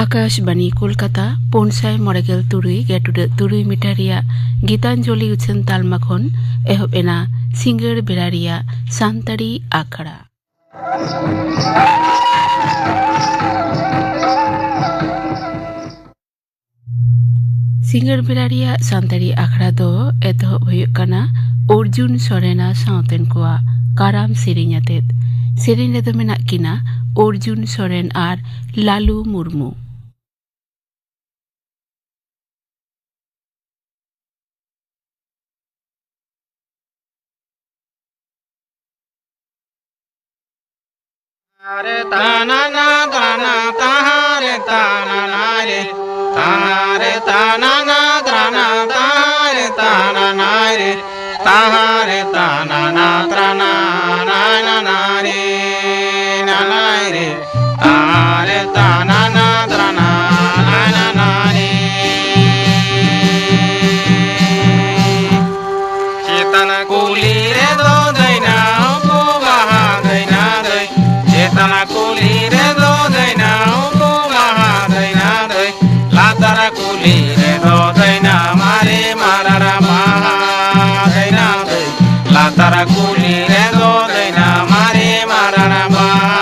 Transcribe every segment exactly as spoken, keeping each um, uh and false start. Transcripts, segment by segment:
ᱟᱠᱟᱥᱵᱟᱱᱤ ᱠᱳᱞᱠᱟᱛᱟ, ᱯᱩᱱ ᱥᱟᱭ ᱢᱚᱬᱮ ᱜᱮᱞ ᱛᱩᱨᱩᱭ ᱜᱮᱴᱩᱰᱟᱹᱜ ᱛᱩᱨᱩᱭ ᱢᱤᱴᱟᱨ ᱨᱮᱭᱟᱜ ᱜᱤᱛᱟᱧᱡᱚᱞᱤ ᱩᱪᱷᱟᱹᱱ ᱛᱟᱞᱢᱟ ᱠᱷᱚᱱ ᱮᱦᱚᱵ ᱮᱱᱟ ᱥᱤᱸᱜᱟᱹᱲ ᱵᱮᱲᱟ ᱨᱮᱭᱟᱜ ᱥᱟᱱᱛᱟᱲᱤ ᱟᱠᱷᱲᱟ᱾ ᱥᱤᱸᱜᱟᱹᱲ ᱵᱮᱲᱟ ᱨᱮᱭᱟᱜ ᱥᱟᱱᱛᱟᱲᱤ ᱟᱠᱷᱲᱟ ᱫᱚ ᱮᱛᱚᱦᱚᱵ ᱦᱩᱭᱩᱜ ᱠᱟᱱᱟ ᱚᱨᱡᱩᱱ ᱥᱚᱨᱮᱱᱟ ᱥᱟᱶᱛᱮᱱ ᱠᱚᱣᱟᱜ ᱠᱟᱨᱟᱢ ᱥᱮᱨᱮᱧ ᱟᱛᱮᱫ᱾ ᱥᱮᱨᱮᱧ ᱨᱮᱫᱚ ᱢᱮᱱᱟᱜ ᱠᱤᱱᱟ ᱚᱨᱡᱩᱱ ᱥᱚᱨᱮᱱ ᱟᱨ ᱞᱟᱞᱩ ᱢᱩᱨᱢᱩ᱾ ᱛᱟᱦᱟᱨᱮ ᱛᱟᱱᱟᱱᱟ ᱛᱟᱱᱟ ᱛᱟᱦᱟᱨᱮ ᱛᱟᱱᱟᱱᱟ ᱨᱮ, ᱛᱟᱦᱟᱨᱮ ᱛᱟᱱᱟᱱᱟ ᱛᱟᱱᱟ ᱛᱟᱦᱟᱨᱮ ᱛᱟᱱᱟᱱᱟ ᱨᱮ, ᱛᱟᱦᱟᱨᱮ ᱛᱟᱱᱟᱱᱟ ᱛᱟᱱᱟ ᱱᱟᱭ ᱱᱟᱱᱟ ᱨᱮ, ᱱᱟᱱᱟᱭ ᱨᱮ, ᱛᱟᱦᱟᱨᱮ ᱛᱟᱱᱟᱱᱟ ᱛᱟᱱᱟ ᱱᱟᱭ ᱱᱟᱱᱟ ᱨᱮ᱾ ᱪᱮᱛᱟᱱ ᱠᱩᱞᱦᱤ ᱨᱮᱫᱚ ᱫᱟᱹᱭᱱᱟ ᱩᱠᱩ ᱵᱟᱦᱟ ᱫᱟᱹᱭᱱᱟ ᱫᱟᱹᱭ᱾ ᱪᱮᱛᱟᱱ ᱠᱩᱞᱦᱤ ᱨᱮᱫᱚ ᱫᱟᱹᱭᱱᱟ ᱩᱠᱩ ᱵᱟᱦᱟ ᱫᱟᱹᱭᱱᱟ ᱫᱟᱹᱭ᱾ ᱞᱟᱛᱟᱨ ᱠᱩᱞᱦᱤ ᱨᱮᱫᱚ ᱫᱟᱹᱭᱱᱟ ᱢᱟᱨᱮ ᱢᱟᱨᱟᱲ ᱵᱟᱦᱟ ᱫᱟᱹᱭᱱᱟ ᱫᱟᱹᱭ᱾ ᱞᱟᱛᱟᱨ ᱠᱩᱞᱦᱤ ᱨᱮᱫᱚ ᱫᱟᱹᱭᱱᱟ ᱢᱟᱨᱮ ᱢᱟᱨᱟᱲ ᱵᱟᱦᱟ᱾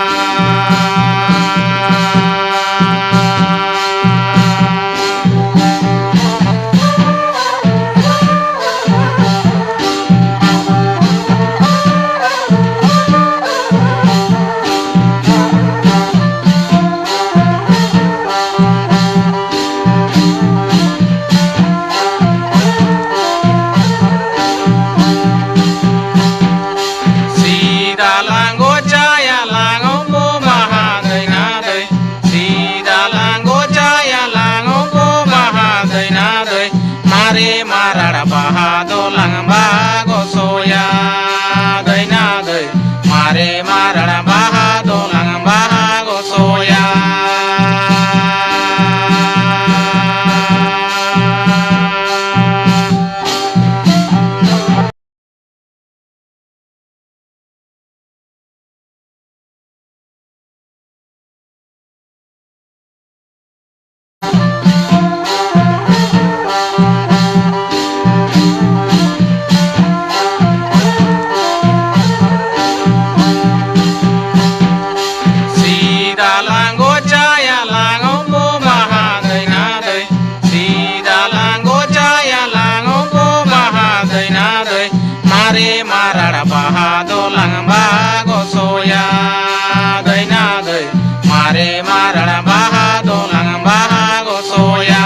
ᱥᱤᱫᱟ ᱞᱟᱝ ᱜᱚᱪᱟᱭᱟ ᱞᱟᱝ ᱚᱢᱵᱚ ᱵᱟᱦᱟ ᱫᱟᱹᱭᱱᱟ ᱫᱟᱹᱭ᱾ ᱥᱤᱫᱟ ᱞᱟᱝ ᱜᱚᱪᱟᱭᱟ ᱞᱟᱝ ᱚᱢᱵᱚ ᱵᱟᱦᱟ ᱫᱟᱹᱭᱱᱟ ᱫᱟᱹᱭ᱾ ᱢᱟᱨᱮ ᱢᱟᱨᱟᱲ ᱵᱟᱦᱟ ᱫᱚ ᱞᱟᱝ ᱵᱟᱦᱟ ᱜᱚᱥᱚᱭᱟ ᱫᱟᱹᱭᱱᱟ ᱫᱟᱹᱭ᱾ ᱢᱟᱨᱮ ᱢᱟᱨᱟᱲ ᱵᱟᱦᱟ ᱫᱚ ᱞᱟᱝ ᱵᱟᱦᱟ ᱜᱚᱥᱚᱭᱟ᱾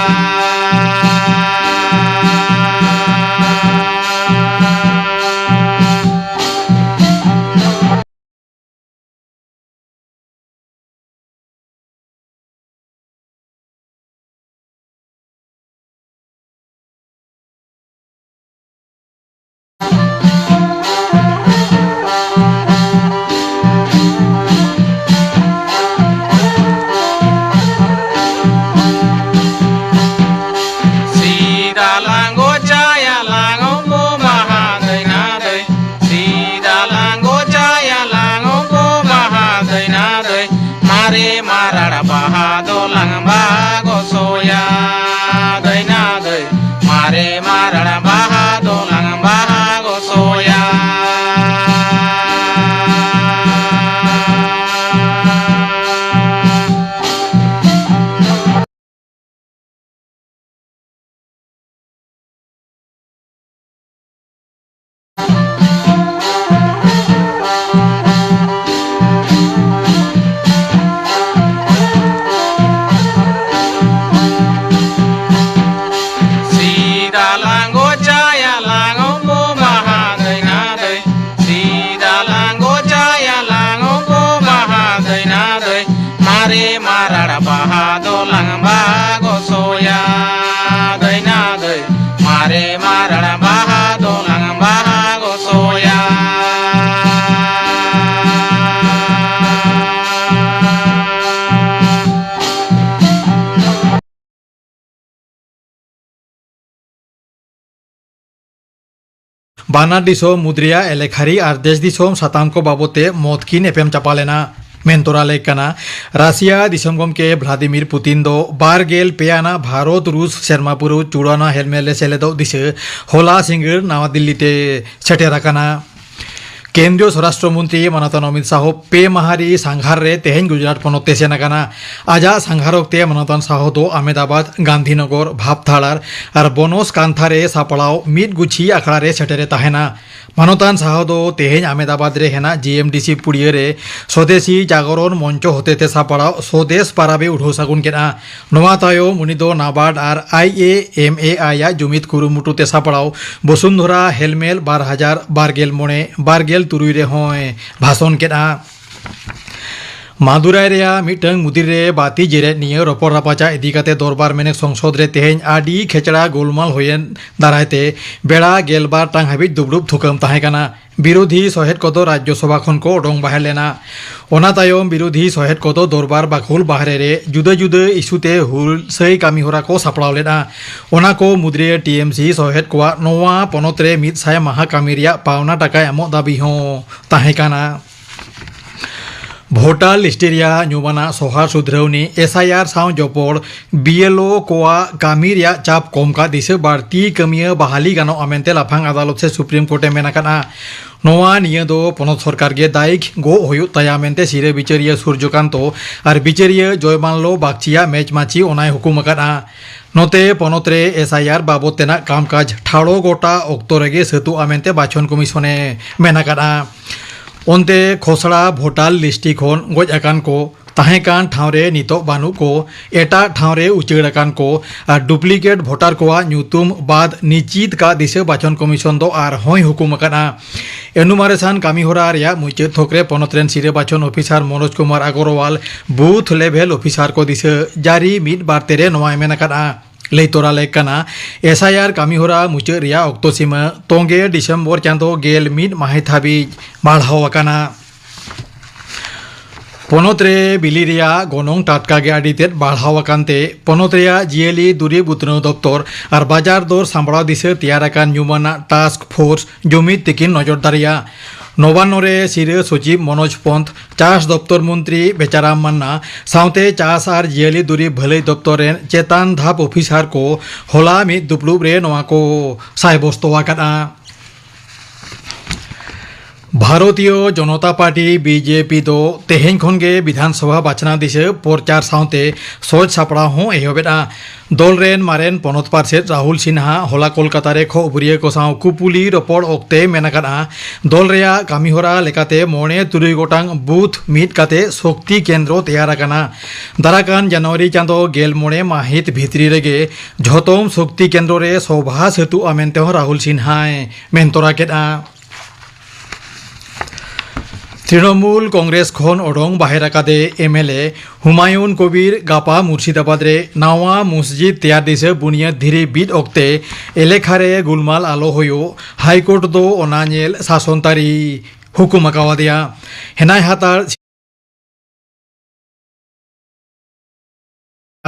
ᱥᱤᱫᱟ ᱞᱟᱝ ᱜᱚᱪᱟᱭᱟ ᱞᱟᱝ ᱚᱢᱵᱚ ᱵᱟᱦᱟ ᱫᱟᱹᱭᱱᱟ ᱫᱟᱹᱭ᱾ ᱥᱤᱫᱟ ᱞᱟᱝ ᱜᱚᱪᱟᱭᱟ ᱞᱟᱝ ᱚᱢᱵᱚ ᱵᱟᱦᱟ ᱫᱟᱹᱭᱱᱟ ᱫᱟᱹᱭ᱾ ᱢᱟᱨᱮ ᱢᱟᱨᱟᱲ ᱵᱟᱦᱟ ᱫᱚ ᱞᱟᱝ ᱵᱟᱦᱟ ᱜᱚᱥᱚᱭᱟ ᱫᱟᱹᱭᱱᱟ ᱫᱟᱹᱭ᱾ ᱢᱟᱨᱮ ᱢᱟᱨᱟᱲ ᱵᱟᱦᱟ ᱫᱚ ᱞᱟᱝ ᱵᱟᱦᱟ ᱜᱚᱥᱚᱭᱟ᱾ ᱥᱤᱫᱟ ᱞᱟᱝ ᱜᱚᱪᱟᱭᱟ ᱞᱟᱝ ᱚᱢᱵᱚ ᱵᱟᱦᱟ ᱫᱟᱹᱭᱱᱟ ᱫᱟᱹᱭ᱾ ᱥᱤᱫᱟ ᱞᱟᱝ ᱜᱚᱪᱟᱭᱟ ᱞᱟᱝ ᱚᱢᱵᱚ ᱵᱟᱦᱟ ᱫᱟᱹᱭᱱᱟ ᱫᱟᱹᱭ᱾ ᱢᱟᱨᱮ ᱢᱟᱨᱟᱲ ᱵᱟᱦᱟ ᱫᱚ ᱞᱟᱝ ᱵᱟᱦᱟ ᱜᱚᱥᱚᱭᱟ ᱫᱟᱹᱭᱱᱟ ᱫᱟᱹᱭ᱾ ᱢᱟᱨᱮ ᱢᱟᱨᱟᱲ ᱵᱟᱦᱟ ᱫᱚ ᱞᱟᱝ ᱵᱟᱦᱟ ᱜᱚᱥᱚᱭᱟ᱾ ᱵᱟᱱᱟᱨ ᱫᱤᱥᱚᱢ ᱢᱩᱫᱽ ᱨᱮᱭᱟᱜ ᱮᱞᱮᱠᱷᱟᱨᱤ ᱟᱨ ᱫᱮᱥ ᱫᱤᱥᱚᱢ ᱥᱟᱛᱟᱢ ᱠᱚ ᱵᱟᱵᱚᱛ ᱛᱮ ᱢᱚᱛ ᱠᱤᱱ ᱮᱯᱮᱢ ᱪᱟᱯᱟᱞ ᱮᱱᱟ᱾ ᱢᱮᱱ ᱛᱚᱨᱟ ᱞᱮᱠ ᱠᱟᱱᱟ, ᱨᱟᱥᱤᱭᱟ ᱫᱤᱥᱚᱢ ᱜᱚᱢᱠᱮ ᱵᱷᱞᱟᱫᱤᱢᱤᱨ ᱯᱩᱛᱤᱱ ᱫᱚ ᱵᱟᱨ ᱜᱮᱞ ᱯᱮ ᱟᱱᱟᱜ ᱵᱷᱟᱨᱚᱛ ᱨᱩᱥ ᱥᱮᱨᱢᱟ ᱯᱩᱨᱟᱹᱣ ᱪᱩᱲᱟᱱᱟ ᱦᱮᱞᱢᱮᱞ ᱨᱮ ᱥᱮᱞᱮᱫᱚᱜ ᱫᱤᱥᱟᱹ ᱦᱚᱞᱟ ᱥᱤᱸᱜᱟᱹᱲ ᱱᱟᱣᱟ ᱫᱤᱞᱞᱤ ᱛᱮ ᱥᱮᱴᱮᱨ ᱟᱠᱟᱱᱟ᱾ ᱠᱮᱱᱫᱨᱤᱭᱚ ᱥᱚᱨᱟᱥᱴᱨᱚ ᱢᱚᱱᱛᱨᱤ ᱢᱟᱱᱚᱛᱟᱱ ᱚᱢᱤᱛ ᱥᱟᱦᱚ ᱯᱮ ᱢᱟᱦᱟ ᱨᱮ ᱥᱟᱸᱜᱷᱟᱨ ᱨᱮ ᱛᱮᱦᱮᱧ ᱜᱩᱡᱽᱨᱟᱴ ᱯᱚᱱᱚᱛ ᱛᱮ ᱥᱮᱱ ᱟᱠᱟᱱᱟ᱾ ᱟᱡᱟᱜ ᱥᱟᱸᱜᱷᱟᱨ ᱚᱠᱛᱮ ᱢᱟᱱᱚᱛᱟᱱ ᱥᱟᱦᱚ ᱫᱚ ᱟᱦᱢᱮᱫᱟᱵᱟᱫᱽ, ᱜᱟᱱᱫᱷᱤᱱᱚᱜᱚᱨ, ᱵᱷᱟᱵᱽᱛᱷᱟᱲᱟᱨ ᱟᱨ ᱵᱚᱱᱚᱥᱠᱟᱱᱛᱷᱟ ᱨᱮ ᱥᱟᱯᱲᱟᱣ ᱢᱤᱫ ᱜᱩᱪᱷᱤ ᱟᱠᱷᱲᱟ ᱨᱮ ᱥᱮᱴᱮᱨᱮ ᱛᱟᱦᱮᱱᱟ᱾ ᱢᱟᱱᱚᱛᱟᱱ ᱥᱟᱦᱚ ᱫᱚ ᱛᱮᱦᱮᱧ ᱟᱦᱢᱮᱫᱟᱵᱟᱫᱽ ᱨᱮ ᱦᱮᱱᱟᱜ ᱡᱤ ᱮᱢ ᱰᱤ ᱥᱤ ᱯᱩᱲᱤᱭᱟᱹ ᱨᱮ ᱥᱚᱫᱮᱥᱤ ᱡᱟᱜᱚᱨᱚᱱ ᱢᱚᱧᱪᱚ ᱦᱚᱛᱮᱛᱮ ᱥᱟᱯᱲᱟᱣ ᱥᱚᱫᱮᱥ ᱯᱟᱨᱟᱵᱽ ᱮ ᱩᱰᱷᱟᱹᱣ ᱥᱟᱹᱜᱩᱱ ᱠᱮᱫᱼᱟ᱾ ᱱᱚᱣᱟ ᱛᱟᱭᱚᱢ ᱩᱱᱤ ᱫᱚ ᱱᱟᱵᱟᱨᱰ ᱟᱨ ᱟᱭ ᱮ ᱮᱢ ᱮ ᱟᱭ ᱟᱜ ᱡᱩᱢᱤᱫ ᱠᱩᱨᱩᱢᱩᱴᱩ ᱛᱮ ᱥᱟᱯᱲᱟᱣ ᱵᱚᱥᱩᱱᱫᱷᱚᱨᱟ ᱦᱮᱞᱢᱮᱞ ᱵᱟᱨ ᱦᱟᱡᱟᱨ ᱵᱟᱨ ᱜᱮᱞ ᱢᱚᱬᱮ ᱵᱟᱨ ᱜᱮᱞ ᱛᱩᱨᱩᱭ ᱨᱮᱦᱚᱸᱭ ᱵᱷᱟᱥᱚᱱ ᱠᱮᱫᱼᱟ᱾ ᱢᱟᱫᱩᱨᱟᱭ ᱨᱮᱭᱟᱜ ᱢᱤᱫᱴᱟᱝ ᱢᱩᱫᱤᱨ ᱨᱮ ᱵᱟᱹᱛᱤ ᱡᱮᱨᱮᱫ ᱱᱤᱭᱟᱹ ᱨᱚᱯᱚᱲ ᱨᱟᱯᱟᱪᱟᱜ ᱤᱫᱤ ᱠᱟᱛᱮ ᱫᱚᱨᱵᱟᱨ ᱢᱮᱱᱮᱠ ᱥᱚᱝᱥᱚᱫ ᱨᱮ ᱛᱮᱦᱮᱧ ᱟᱹᱰᱤ ᱠᱷᱮᱪᱲᱟ ᱜᱳᱞᱢᱟᱞ ᱦᱩᱭᱮᱱ ᱫᱟᱨᱟᱭ ᱛᱮ ᱵᱮᱲᱟ ᱜᱮᱞᱵᱟᱨ ᱴᱟᱝ ᱦᱟᱹᱵᱤᱡ ᱫᱩᱯᱲᱩᱵ ᱛᱷᱩᱠᱟᱹᱢ ᱛᱟᱦᱮᱸ ᱠᱟᱱᱟ᱾ ᱵᱤᱨᱳᱫᱷᱤ ᱥᱚᱦᱮᱫ ᱠᱚᱫᱚ ᱨᱟᱡᱽᱭᱚ ᱥᱚᱵᱷᱟ ᱠᱷᱚᱱ ᱠᱚ ᱚᱰᱚᱝ ᱵᱟᱦᱮᱨ ᱞᱮᱱᱟ᱾ ᱚᱱᱟ ᱛᱟᱭᱚᱢ ᱵᱤᱨᱳᱫᱷᱤ ᱥᱚᱦᱮᱫ ᱠᱚᱫᱚ ᱫᱚᱨᱵᱟᱨ ᱵᱟᱠᱷᱳᱞ ᱵᱟᱦᱨᱮ ᱨᱮ ᱡᱩᱫᱟᱹ ᱡᱩᱫᱟᱹ ᱤᱥᱩ ᱛᱮ ᱦᱩᱞᱥᱟᱹᱭ ᱠᱟᱹᱢᱤ ᱦᱚᱨᱟ ᱠᱚ ᱥᱟᱯᱲᱟᱣ ᱞᱮᱫᱼᱟ᱾ ᱚᱱᱟ ᱠᱚ ᱢᱩᱫᱽᱨᱮ ᱴᱤ ᱮᱢ ᱥᱤ ᱥᱚᱦᱮᱫ ᱠᱚᱣᱟᱜ ᱱᱚᱣᱟ ᱯᱚᱱᱚᱛ ᱨᱮ ᱢᱤᱫ ᱥᱟᱭ ᱢᱟᱦᱟ ᱠᱟᱹᱢᱤ ᱨᱮᱭᱟᱜ ᱯᱟᱣᱱᱟ ᱴᱟᱠᱟ ᱮᱢᱚᱜ ᱫᱟᱹᱵᱤ ᱦᱚᱸ ᱛᱟᱦᱮᱸ ᱠᱟᱱᱟ᱾ ᱵᱷᱳᱴᱟᱨ ᱞᱤᱥᱴ ᱨᱮᱭᱟᱜ ᱧᱩᱢᱟᱱᱟᱜ ᱥᱚᱦᱟᱨ ᱥᱩᱫᱷᱨᱟᱹᱣᱱᱤ, ᱮᱥ ᱟᱭ ᱟᱨ ᱥᱟᱶ ᱡᱚᱯᱚᱲ, ᱵᱤ ᱮᱞ ᱳ ᱠᱚᱣᱟᱜ ᱠᱟᱹᱢᱤ ᱨᱮᱭᱟᱜ ᱪᱟᱯ ᱠᱚᱢ ᱠᱟᱜ ᱫᱤᱥᱟᱹ ᱵᱟᱹᱲᱛᱤ ᱠᱟᱹᱢᱤᱭᱟᱹ ᱵᱟᱦᱟᱞᱤ ᱜᱟᱱᱚᱜᱼᱟ ᱢᱮᱱᱛᱮ ᱞᱟᱯᱷᱟᱝ ᱟᱫᱟᱞᱚᱛ ᱥᱮ ᱥᱩᱯᱨᱤᱢ ᱠᱳᱨᱴ ᱮ ᱢᱮᱱ ᱟᱠᱟᱫᱼᱟ᱾ ᱱᱚᱣᱟ ᱱᱤᱭᱟᱹ ᱫᱚ ᱯᱚᱱᱚᱛ ᱥᱚᱨᱠᱟᱨ ᱜᱮ ᱫᱟᱭᱤᱠ ᱜᱚᱜ ᱦᱩᱭᱩᱜ ᱛᱟᱭᱟ ᱢᱮᱱᱛᱮ ᱥᱤᱨᱟᱹ ᱵᱤᱪᱟᱹᱨᱤᱭᱟᱹ ᱥᱩᱨᱡᱚᱠᱟᱱᱛᱚ ᱟᱨ ᱵᱤᱪᱟᱹᱨᱤᱭᱟᱹ ᱡᱚᱭᱢᱟᱞᱞᱚ ᱵᱟᱜᱪᱤᱭᱟᱜ ᱢᱮᱪ ᱢᱟᱹᱪᱤ ᱚᱱᱟᱭ ᱦᱩᱠᱩᱢ ᱟᱠᱟᱫᱼᱟ᱾ ᱱᱚᱛᱮ ᱯᱚᱱᱚᱛ ᱨᱮ ᱮᱥ ᱟᱭ ᱟᱨ ᱵᱟᱵᱚᱫ ᱛᱮᱱᱟᱜ ᱠᱟᱢᱠᱟᱡᱽ ᱴᱷᱟᱲᱚ ᱜᱚᱴᱟ ᱚᱠᱛᱚ ᱨᱮᱜᱮ ᱥᱟᱹᱛᱩᱜᱼᱟ ᱢᱮᱱᱛᱮ ᱵᱟᱪᱷᱚᱱ ᱠᱚᱢᱤᱥᱚᱱᱮ ᱢᱮᱱ ᱟᱠᱟᱫᱼᱟ᱾ ᱚᱱᱛᱮ ᱠᱷᱚᱥᱲᱟ ᱵᱷᱳᱴᱟᱨ ᱞᱤᱥᱴᱤ ᱠᱷᱚᱱ ᱜᱚᱡ ᱟᱠᱟᱱ ᱠᱚ, ᱛᱟᱦᱮᱸ ᱠᱟᱱ ᱴᱷᱟᱶ ᱨᱮ ᱱᱤᱛᱚᱜ ᱵᱟᱹᱱᱩᱜ ᱠᱚ, ᱮᱴᱟᱜ ᱴᱷᱟᱶ ᱨᱮ ᱩᱪᱟᱹᱲ ᱟᱠᱟᱱ ᱠᱚ ᱟᱨ ᱰᱩᱯᱞᱤᱠᱮᱴ ᱵᱷᱳᱴᱟᱨ ᱠᱚᱣᱟᱜ ᱧᱩᱛᱩᱢ ᱵᱟᱫ ᱱᱤᱪᱤᱛ ᱠᱟ ᱫᱤᱥᱟᱹ ᱵᱟᱪᱷᱚᱱ ᱠᱚᱢᱤᱥᱚᱱ ᱫᱚ ᱟᱨᱦᱚᱸᱭ ᱦᱩᱠᱩᱢ ᱟᱠᱟᱫᱼᱟ᱾ ᱮᱱᱩᱢᱟᱨᱮᱥᱚᱱ ᱠᱟᱹᱢᱤᱦᱚᱨᱟ ᱨᱮᱭᱟᱜ ᱢᱩᱪᱟᱹᱫ ᱛᱷᱚᱠ ᱨᱮ ᱯᱚᱱᱚᱛ ᱨᱮᱱ ᱥᱤᱨᱟᱹ ᱵᱟᱪᱷᱚᱱ ᱚᱯᱷᱤᱥᱟᱨ ᱢᱚᱱᱳᱡᱽ ᱠᱩᱢᱟᱨ ᱟᱜᱚᱨᱣᱟᱞ ᱵᱩᱛᱷ ᱞᱮᱵᱷᱮᱞ ᱚᱯᱷᱤᱥᱟᱨ ᱠᱚ ᱫᱤᱥᱟᱹ ᱡᱟᱹᱨᱤ ᱢᱤᱫ ᱵᱟᱨ ᱛᱮᱨᱮ ᱱᱚᱣᱟᱭ ᱢᱮᱱ ᱟᱠᱟᱫᱼᱟ᱾ ᱞᱟᱹᱭ ᱛᱚᱨᱟ ᱞᱮᱠ ᱠᱟᱱᱟ, ᱮᱥ ᱟᱭ ᱟᱨ ᱠᱟᱹᱢᱤᱦᱚᱨᱟ ᱢᱩᱪᱟᱹᱫ ᱨᱮᱭᱟᱜ ᱚᱠᱛᱚ ᱥᱤᱢᱟᱹ ᱛᱚᱸᱜᱮ ᱰᱤᱥᱮᱢᱵᱚᱨ ᱪᱟᱸᱫᱚ ᱜᱮᱞ ᱢᱤᱫ ᱢᱟᱹᱦᱤᱛ ᱦᱟᱹᱵᱤᱡ ᱵᱟᱲᱦᱟᱣ ᱟᱠᱟᱱᱟ᱾ ᱯᱚᱱᱚᱛ ᱨᱮ ᱵᱤᱞᱤ ᱨᱮᱭᱟᱜ ᱜᱚᱱᱚᱝ ᱴᱟᱴᱠᱟ ᱜᱮ ᱟᱹᱰᱤ ᱛᱮᱫ ᱵᱟᱲᱦᱟᱣ ᱟᱠᱟᱱ ᱛᱮ ᱯᱚᱱᱚᱛ ᱨᱮᱭᱟᱜ ᱡᱤᱭᱟᱹᱞᱤ ᱫᱩᱨᱤᱵ ᱩᱛᱱᱟᱹᱣ ᱫᱚᱯᱛᱚᱨ ᱟᱨ ᱵᱟᱡᱟᱨ ᱫᱚᱨ ᱥᱟᱢᱵᱲᱟᱣ ᱫᱤᱥᱟᱹ ᱛᱮᱭᱟᱨ ᱟᱠᱟᱱ ᱧᱩᱢᱟᱱᱟᱜ ᱴᱟᱥᱠ ᱯᱷᱳᱨᱥ ᱡᱩᱢᱤᱫ ᱛᱤᱠᱤᱱ ᱱᱚᱡᱚᱨ ᱫᱟᱨᱮᱭᱟ᱾ ᱱᱚᱵᱟᱱᱱᱚ ᱨᱮ ᱥᱤᱨᱟᱹ ᱥᱚᱪᱤᱵᱽ ᱢᱚᱱᱳᱡᱽ ᱯᱚᱱᱛᱷ, ᱪᱟᱥ ᱫᱚᱯᱛᱚᱨ ᱢᱚᱱᱛᱨᱤ ᱵᱮᱪᱟᱨᱟᱢ ᱢᱟᱱᱱᱟ ᱥᱟᱶᱛᱮ ᱪᱟᱥ ᱟᱨ ᱡᱤᱭᱟᱹᱞᱤ ᱫᱩᱨᱤᱵ ᱵᱷᱟᱹᱞᱟᱹᱭ ᱫᱚᱯᱛᱚᱨ ᱨᱮᱱ ᱪᱮᱛᱟᱱ ᱫᱷᱟᱯ ᱚᱯᱷᱤᱥᱟᱨ ᱠᱚ ᱦᱚᱞᱟ ᱢᱤᱫ ᱫᱩᱯᱲᱩᱵ ᱨᱮ ᱱᱚᱣᱟ ᱠᱚ ᱥᱟᱭᱵᱚᱥᱛᱚ ᱟᱠᱟᱫᱼᱟ᱾ Bharatiya Janata party, B J P, ᱫᱚ ᱛᱮᱦᱮᱧ ᱠᱷᱚᱱ ᱜᱮ ᱵᱤᱫᱷᱟᱱ ᱥᱚᱵᱷᱟ ᱵᱟᱪᱷᱱᱟᱣ ᱫᱤᱥᱟᱹ ᱯᱨᱚᱪᱟᱨ ᱥᱟᱶᱛᱮ ᱥᱚᱡᱽ ᱥᱟᱯᱲᱟᱣ ᱦᱚᱸ ᱮᱦᱚᱵ ᱮᱫᱼᱟ᱾ ᱫᱚᱞ ᱨᱮᱱ ᱢᱟᱨᱮᱱ ᱯᱚᱱᱚᱛ ᱯᱟᱨᱥᱮᱛ ᱨᱟᱦᱩᱞ ᱥᱤᱱᱦᱟ ᱦᱚᱞᱟ ᱠᱳᱞᱠᱟᱛᱟ ᱨᱮ ᱠᱷᱚᱵᱚᱨᱤᱭᱟᱹ ᱠᱚ ᱥᱟᱶ ᱠᱩᱯᱩᱞᱤ ᱨᱚᱯᱚᱲ ᱚᱠᱛᱮ ᱢᱮᱱ ᱟᱠᱟᱫᱼᱟ, ᱫᱚᱞ ᱨᱮᱭᱟᱜ ᱠᱟᱹᱢᱤᱦᱚᱨᱟ ᱞᱮᱠᱟᱛᱮ ᱢᱚᱬᱮ ᱛᱩᱨᱩᱭ ᱜᱚᱴᱟᱝ ᱵᱩᱛᱷ ᱢᱤᱫ ᱠᱟᱛᱮ ᱥᱚᱠᱛᱤ ᱠᱮᱱᱫᱨᱚ ᱛᱮᱭᱟᱨ ᱟᱠᱟᱱᱟ᱾ ᱫᱟᱨᱟᱠᱟᱱ ᱡᱟᱱᱩᱣᱟᱨᱤ ᱪᱟᱸᱫᱚ ᱜᱮᱞ ᱢᱚᱬᱮ ᱢᱟᱹᱦᱤᱛ ᱵᱷᱤᱛᱨᱤ ᱨᱮᱜᱮ ᱡᱷᱚᱛᱚᱢ ᱥᱚᱠᱛᱤ ᱠᱮᱱᱫᱨᱚ ᱨᱮ ᱥᱚᱵᱷᱟ ᱥᱟᱹᱛᱩᱜᱼᱟ ᱢᱮᱱᱛᱮ ᱦᱚᱸ ᱨᱟᱦᱩᱞ ᱥᱤᱱᱦᱟᱭ ᱢᱮᱱ ᱛᱚᱨᱟ ᱠᱮᱫᱼᱟ᱾ ᱛᱨᱤᱱᱚᱢᱩᱞ ᱠᱚᱝᱜᱨᱮᱥ ᱠᱷᱚᱱ ᱚᱰᱚᱝ ᱵᱟᱦᱮᱨ ᱟᱠᱟᱫᱮ ᱮᱢ ᱮᱞ ᱮ ᱦᱩᱢᱟᱭᱩᱱ ᱠᱚᱵᱤᱨ ᱜᱟᱯᱟ ᱢᱩᱨᱥᱤᱫᱟᱵᱟᱫᱽ ᱨᱮ ᱱᱟᱣᱟ ᱢᱚᱥᱡᱤᱫ ᱛᱮᱭᱟᱨ ᱫᱤᱥᱟᱹ ᱵᱩᱱᱤᱭᱟᱹᱫ ᱫᱷᱤᱨᱤ ᱵᱤᱫ ᱚᱠᱛᱮ ᱮᱞᱮᱠᱷᱟ ᱨᱮ ᱜᱩᱞᱢᱟᱞ ᱟᱞᱚ ᱦᱩᱭᱩᱜ ᱦᱟᱭᱠᱳᱨᱴ ᱫᱚ ᱚᱱᱟ ᱧᱮᱞ ᱥᱟᱥᱚᱱ ᱛᱟᱹᱨᱤ ᱦᱩᱠᱩᱢ ᱟᱠᱟᱣᱟᱫᱮᱭᱟ᱾ ᱦᱮᱱᱟᱭ ᱦᱟᱛᱟᱲ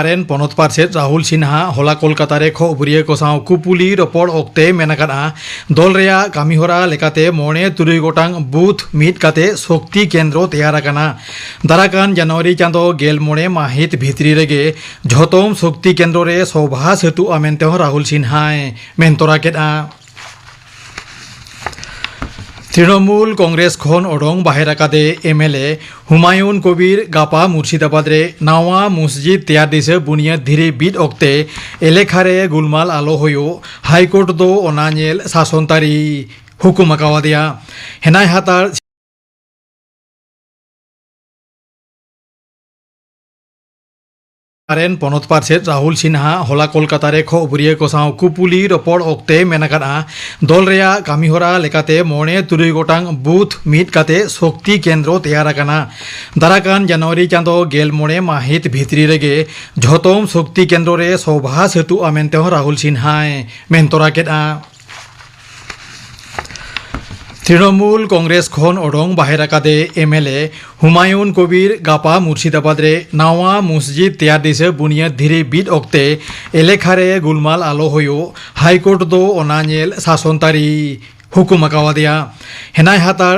ᱨᱮᱱ ᱯᱚᱱᱚᱛ ᱯᱟᱨᱥᱮᱛ ᱨᱟᱦᱩᱞ ᱥᱤᱱᱦᱟ ᱦᱚᱞᱟ ᱠᱳᱞᱠᱟᱛᱟ ᱨᱮ ᱠᱷᱚᱵᱚᱨᱤᱭᱟᱹ ᱠᱚ ᱥᱟᱶ ᱠᱩᱯᱩᱞᱤ ᱨᱚᱯᱚᱲ ᱚᱠᱛᱮ ᱢᱮᱱ ᱟᱠᱟᱫᱼᱟ, ᱫᱚᱞ ᱨᱮᱭᱟᱜ ᱠᱟᱹᱢᱤᱦᱚᱨᱟ ᱞᱮᱠᱟᱛᱮ ᱢᱚᱬᱮ ᱛᱩᱨᱩᱭ ᱜᱚᱴᱟᱝ ᱵᱩᱛᱷ ᱢᱤᱫ ᱠᱟᱛᱮ ᱥᱚᱠᱛᱤ ᱠᱮᱱᱫᱨᱚ ᱛᱮᱭᱟᱨ ᱟᱠᱟᱱᱟ᱾ ᱫᱟᱨᱟᱠᱟᱱ ᱡᱟᱱᱩᱣᱟᱨᱤ ᱪᱟᱸᱫᱚ ᱜᱮᱞ ᱢᱚᱬᱮ ᱢᱟᱹᱦᱤᱛ ᱵᱷᱤᱛᱨᱤ ᱨᱮᱜᱮ ᱡᱷᱚᱛᱚᱢ ᱥᱚᱠᱛᱤ ᱠᱮᱱᱫᱨᱚ ᱨᱮ ᱥᱚᱵᱷᱟ ᱥᱟᱹᱛᱩᱜᱼᱟ ᱢᱮᱱᱛᱮ ᱦᱚᱸ ᱨᱟᱦᱩᱞ ᱥᱤᱱᱦᱟᱭ ᱢᱮᱱ ᱛᱚᱨᱟ ᱠᱮᱫᱼᱟ᱾ ᱛᱨᱤᱱᱚᱢᱩᱞ ᱠᱚᱝᱜᱨᱮᱥ ᱠᱷᱚᱱ ᱚᱰᱚᱝ ᱵᱟᱦᱮᱨ ᱟᱠᱟᱫᱮ ᱮᱢ ᱮᱞ ᱮ ᱦᱩᱢᱟᱭᱩᱱ ᱠᱚᱵᱤᱨ ᱜᱟᱯᱟ ᱢᱩᱨᱥᱤᱫᱟᱵᱟᱫᱽ ᱨᱮ ᱱᱟᱣᱟ ᱢᱚᱥᱡᱤᱫ ᱛᱮᱭᱟᱨ ᱫᱤᱥᱟᱹ ᱵᱩᱱᱤᱭᱟᱹᱫ ᱫᱷᱤᱨᱤ ᱵᱤᱫ ᱚᱠᱛᱮ ᱮᱞᱮᱠᱷᱟ ᱨᱮ ᱜᱩᱞᱢᱟᱞ ᱟᱞᱚ ᱦᱩᱭᱩᱜ ᱦᱟᱭᱠᱳᱨᱴ ᱫᱚ ᱚᱱᱟ ᱧᱮᱞ ᱥᱟᱥᱚᱱ ᱛᱟᱹᱨᱤ ᱦᱩᱠᱩᱢ ᱟᱠᱟᱣᱟᱫᱮᱭᱟ᱾ ᱦᱮᱱᱟᱭ ᱦᱟᱛᱟᱲ ᱨᱮᱱ ᱯᱚᱱᱚᱛ ᱯᱟᱨᱥᱮᱛ ᱨᱟᱦᱩᱞ ᱥᱤᱱᱦᱟ ᱦᱚᱞᱟ ᱠᱳᱞᱠᱟᱛᱟ ᱨᱮ ᱠᱷᱚᱵᱚᱨᱤᱭᱟᱹ ᱠᱚ ᱥᱟᱶ ᱠᱩᱯᱩᱞᱤ ᱨᱚᱯᱚᱲ ᱚᱠᱛᱮ ᱢᱮᱱ ᱟᱠᱟᱫᱼᱟ, ᱫᱚᱞ ᱨᱮᱭᱟᱜ ᱠᱟᱹᱢᱤᱦᱚᱨᱟ ᱞᱮᱠᱟᱛᱮ ᱢᱚᱬᱮ ᱛᱩᱨᱩᱭ ᱜᱚᱴᱟᱝ ᱵᱩᱛᱷ ᱢᱤᱫ ᱠᱟᱛᱮ ᱥᱚᱠᱛᱤ ᱠᱮᱱᱫᱨᱚ ᱛᱮᱭᱟᱨ ᱟᱠᱟᱱᱟ᱾ ᱫᱟᱨᱟᱠᱟᱱ ᱡᱟᱱᱩᱣᱟᱨᱤ ᱪᱟᱸᱫᱚ ᱜᱮᱞ ᱢᱚᱬᱮ ᱢᱟᱹᱦᱤᱛ ᱵᱷᱤᱛᱨᱤ ᱨᱮᱜᱮ ᱡᱷᱚᱛᱚᱢ ᱥᱚᱠᱛᱤ ᱠᱮᱱᱫᱨᱚ ᱨᱮ ᱥᱚᱵᱷᱟ ᱥᱟᱹᱛᱩᱜᱼᱟ ᱢᱮᱱᱛᱮ ᱦᱚᱸ ᱨᱟᱦᱩᱞ ᱥᱤᱱᱦᱟᱭ ᱢᱮᱱ ᱛᱚᱨᱟ ᱠᱮᱫᱼᱟ᱾ ᱛᱨᱤᱱᱚᱢᱩᱞ ᱠᱚᱝᱜᱨᱮᱥ ᱠᱷᱚᱱ ᱚᱰᱚᱝ ᱵᱟᱦᱮᱨ ᱟᱠᱟᱫᱮ ᱮᱢ ᱮᱞ ᱮ ᱦᱩᱢᱟᱭᱩᱱ ᱠᱚᱵᱤᱨ ᱜᱟᱯᱟ ᱢᱩᱨᱥᱤᱫᱟᱵᱟᱫᱽ ᱨᱮ ᱱᱟᱣᱟ ᱢᱚᱥᱡᱤᱫ ᱛᱮᱭᱟᱨ ᱫᱤᱥᱟᱹ ᱵᱩᱱᱤᱭᱟᱹᱫ ᱫᱷᱤᱨᱤ ᱵᱤᱫ ᱚᱠᱛᱮ ᱮᱞᱮᱠᱷᱟ ᱨᱮ ᱜᱩᱞᱢᱟᱞ ᱟᱞᱚ ᱦᱩᱭᱩᱜ ᱦᱟᱭᱠᱳᱨᱴ ᱫᱚ ᱚᱱᱟ ᱧᱮᱞ ᱥᱟᱥᱚᱱ ᱛᱟᱹᱨᱤ ᱦᱩᱠᱩᱢ ᱟᱠᱟᱣᱟᱫᱮᱭᱟ᱾ ᱦᱮᱱᱟᱭ ᱦᱟᱛᱟᱲ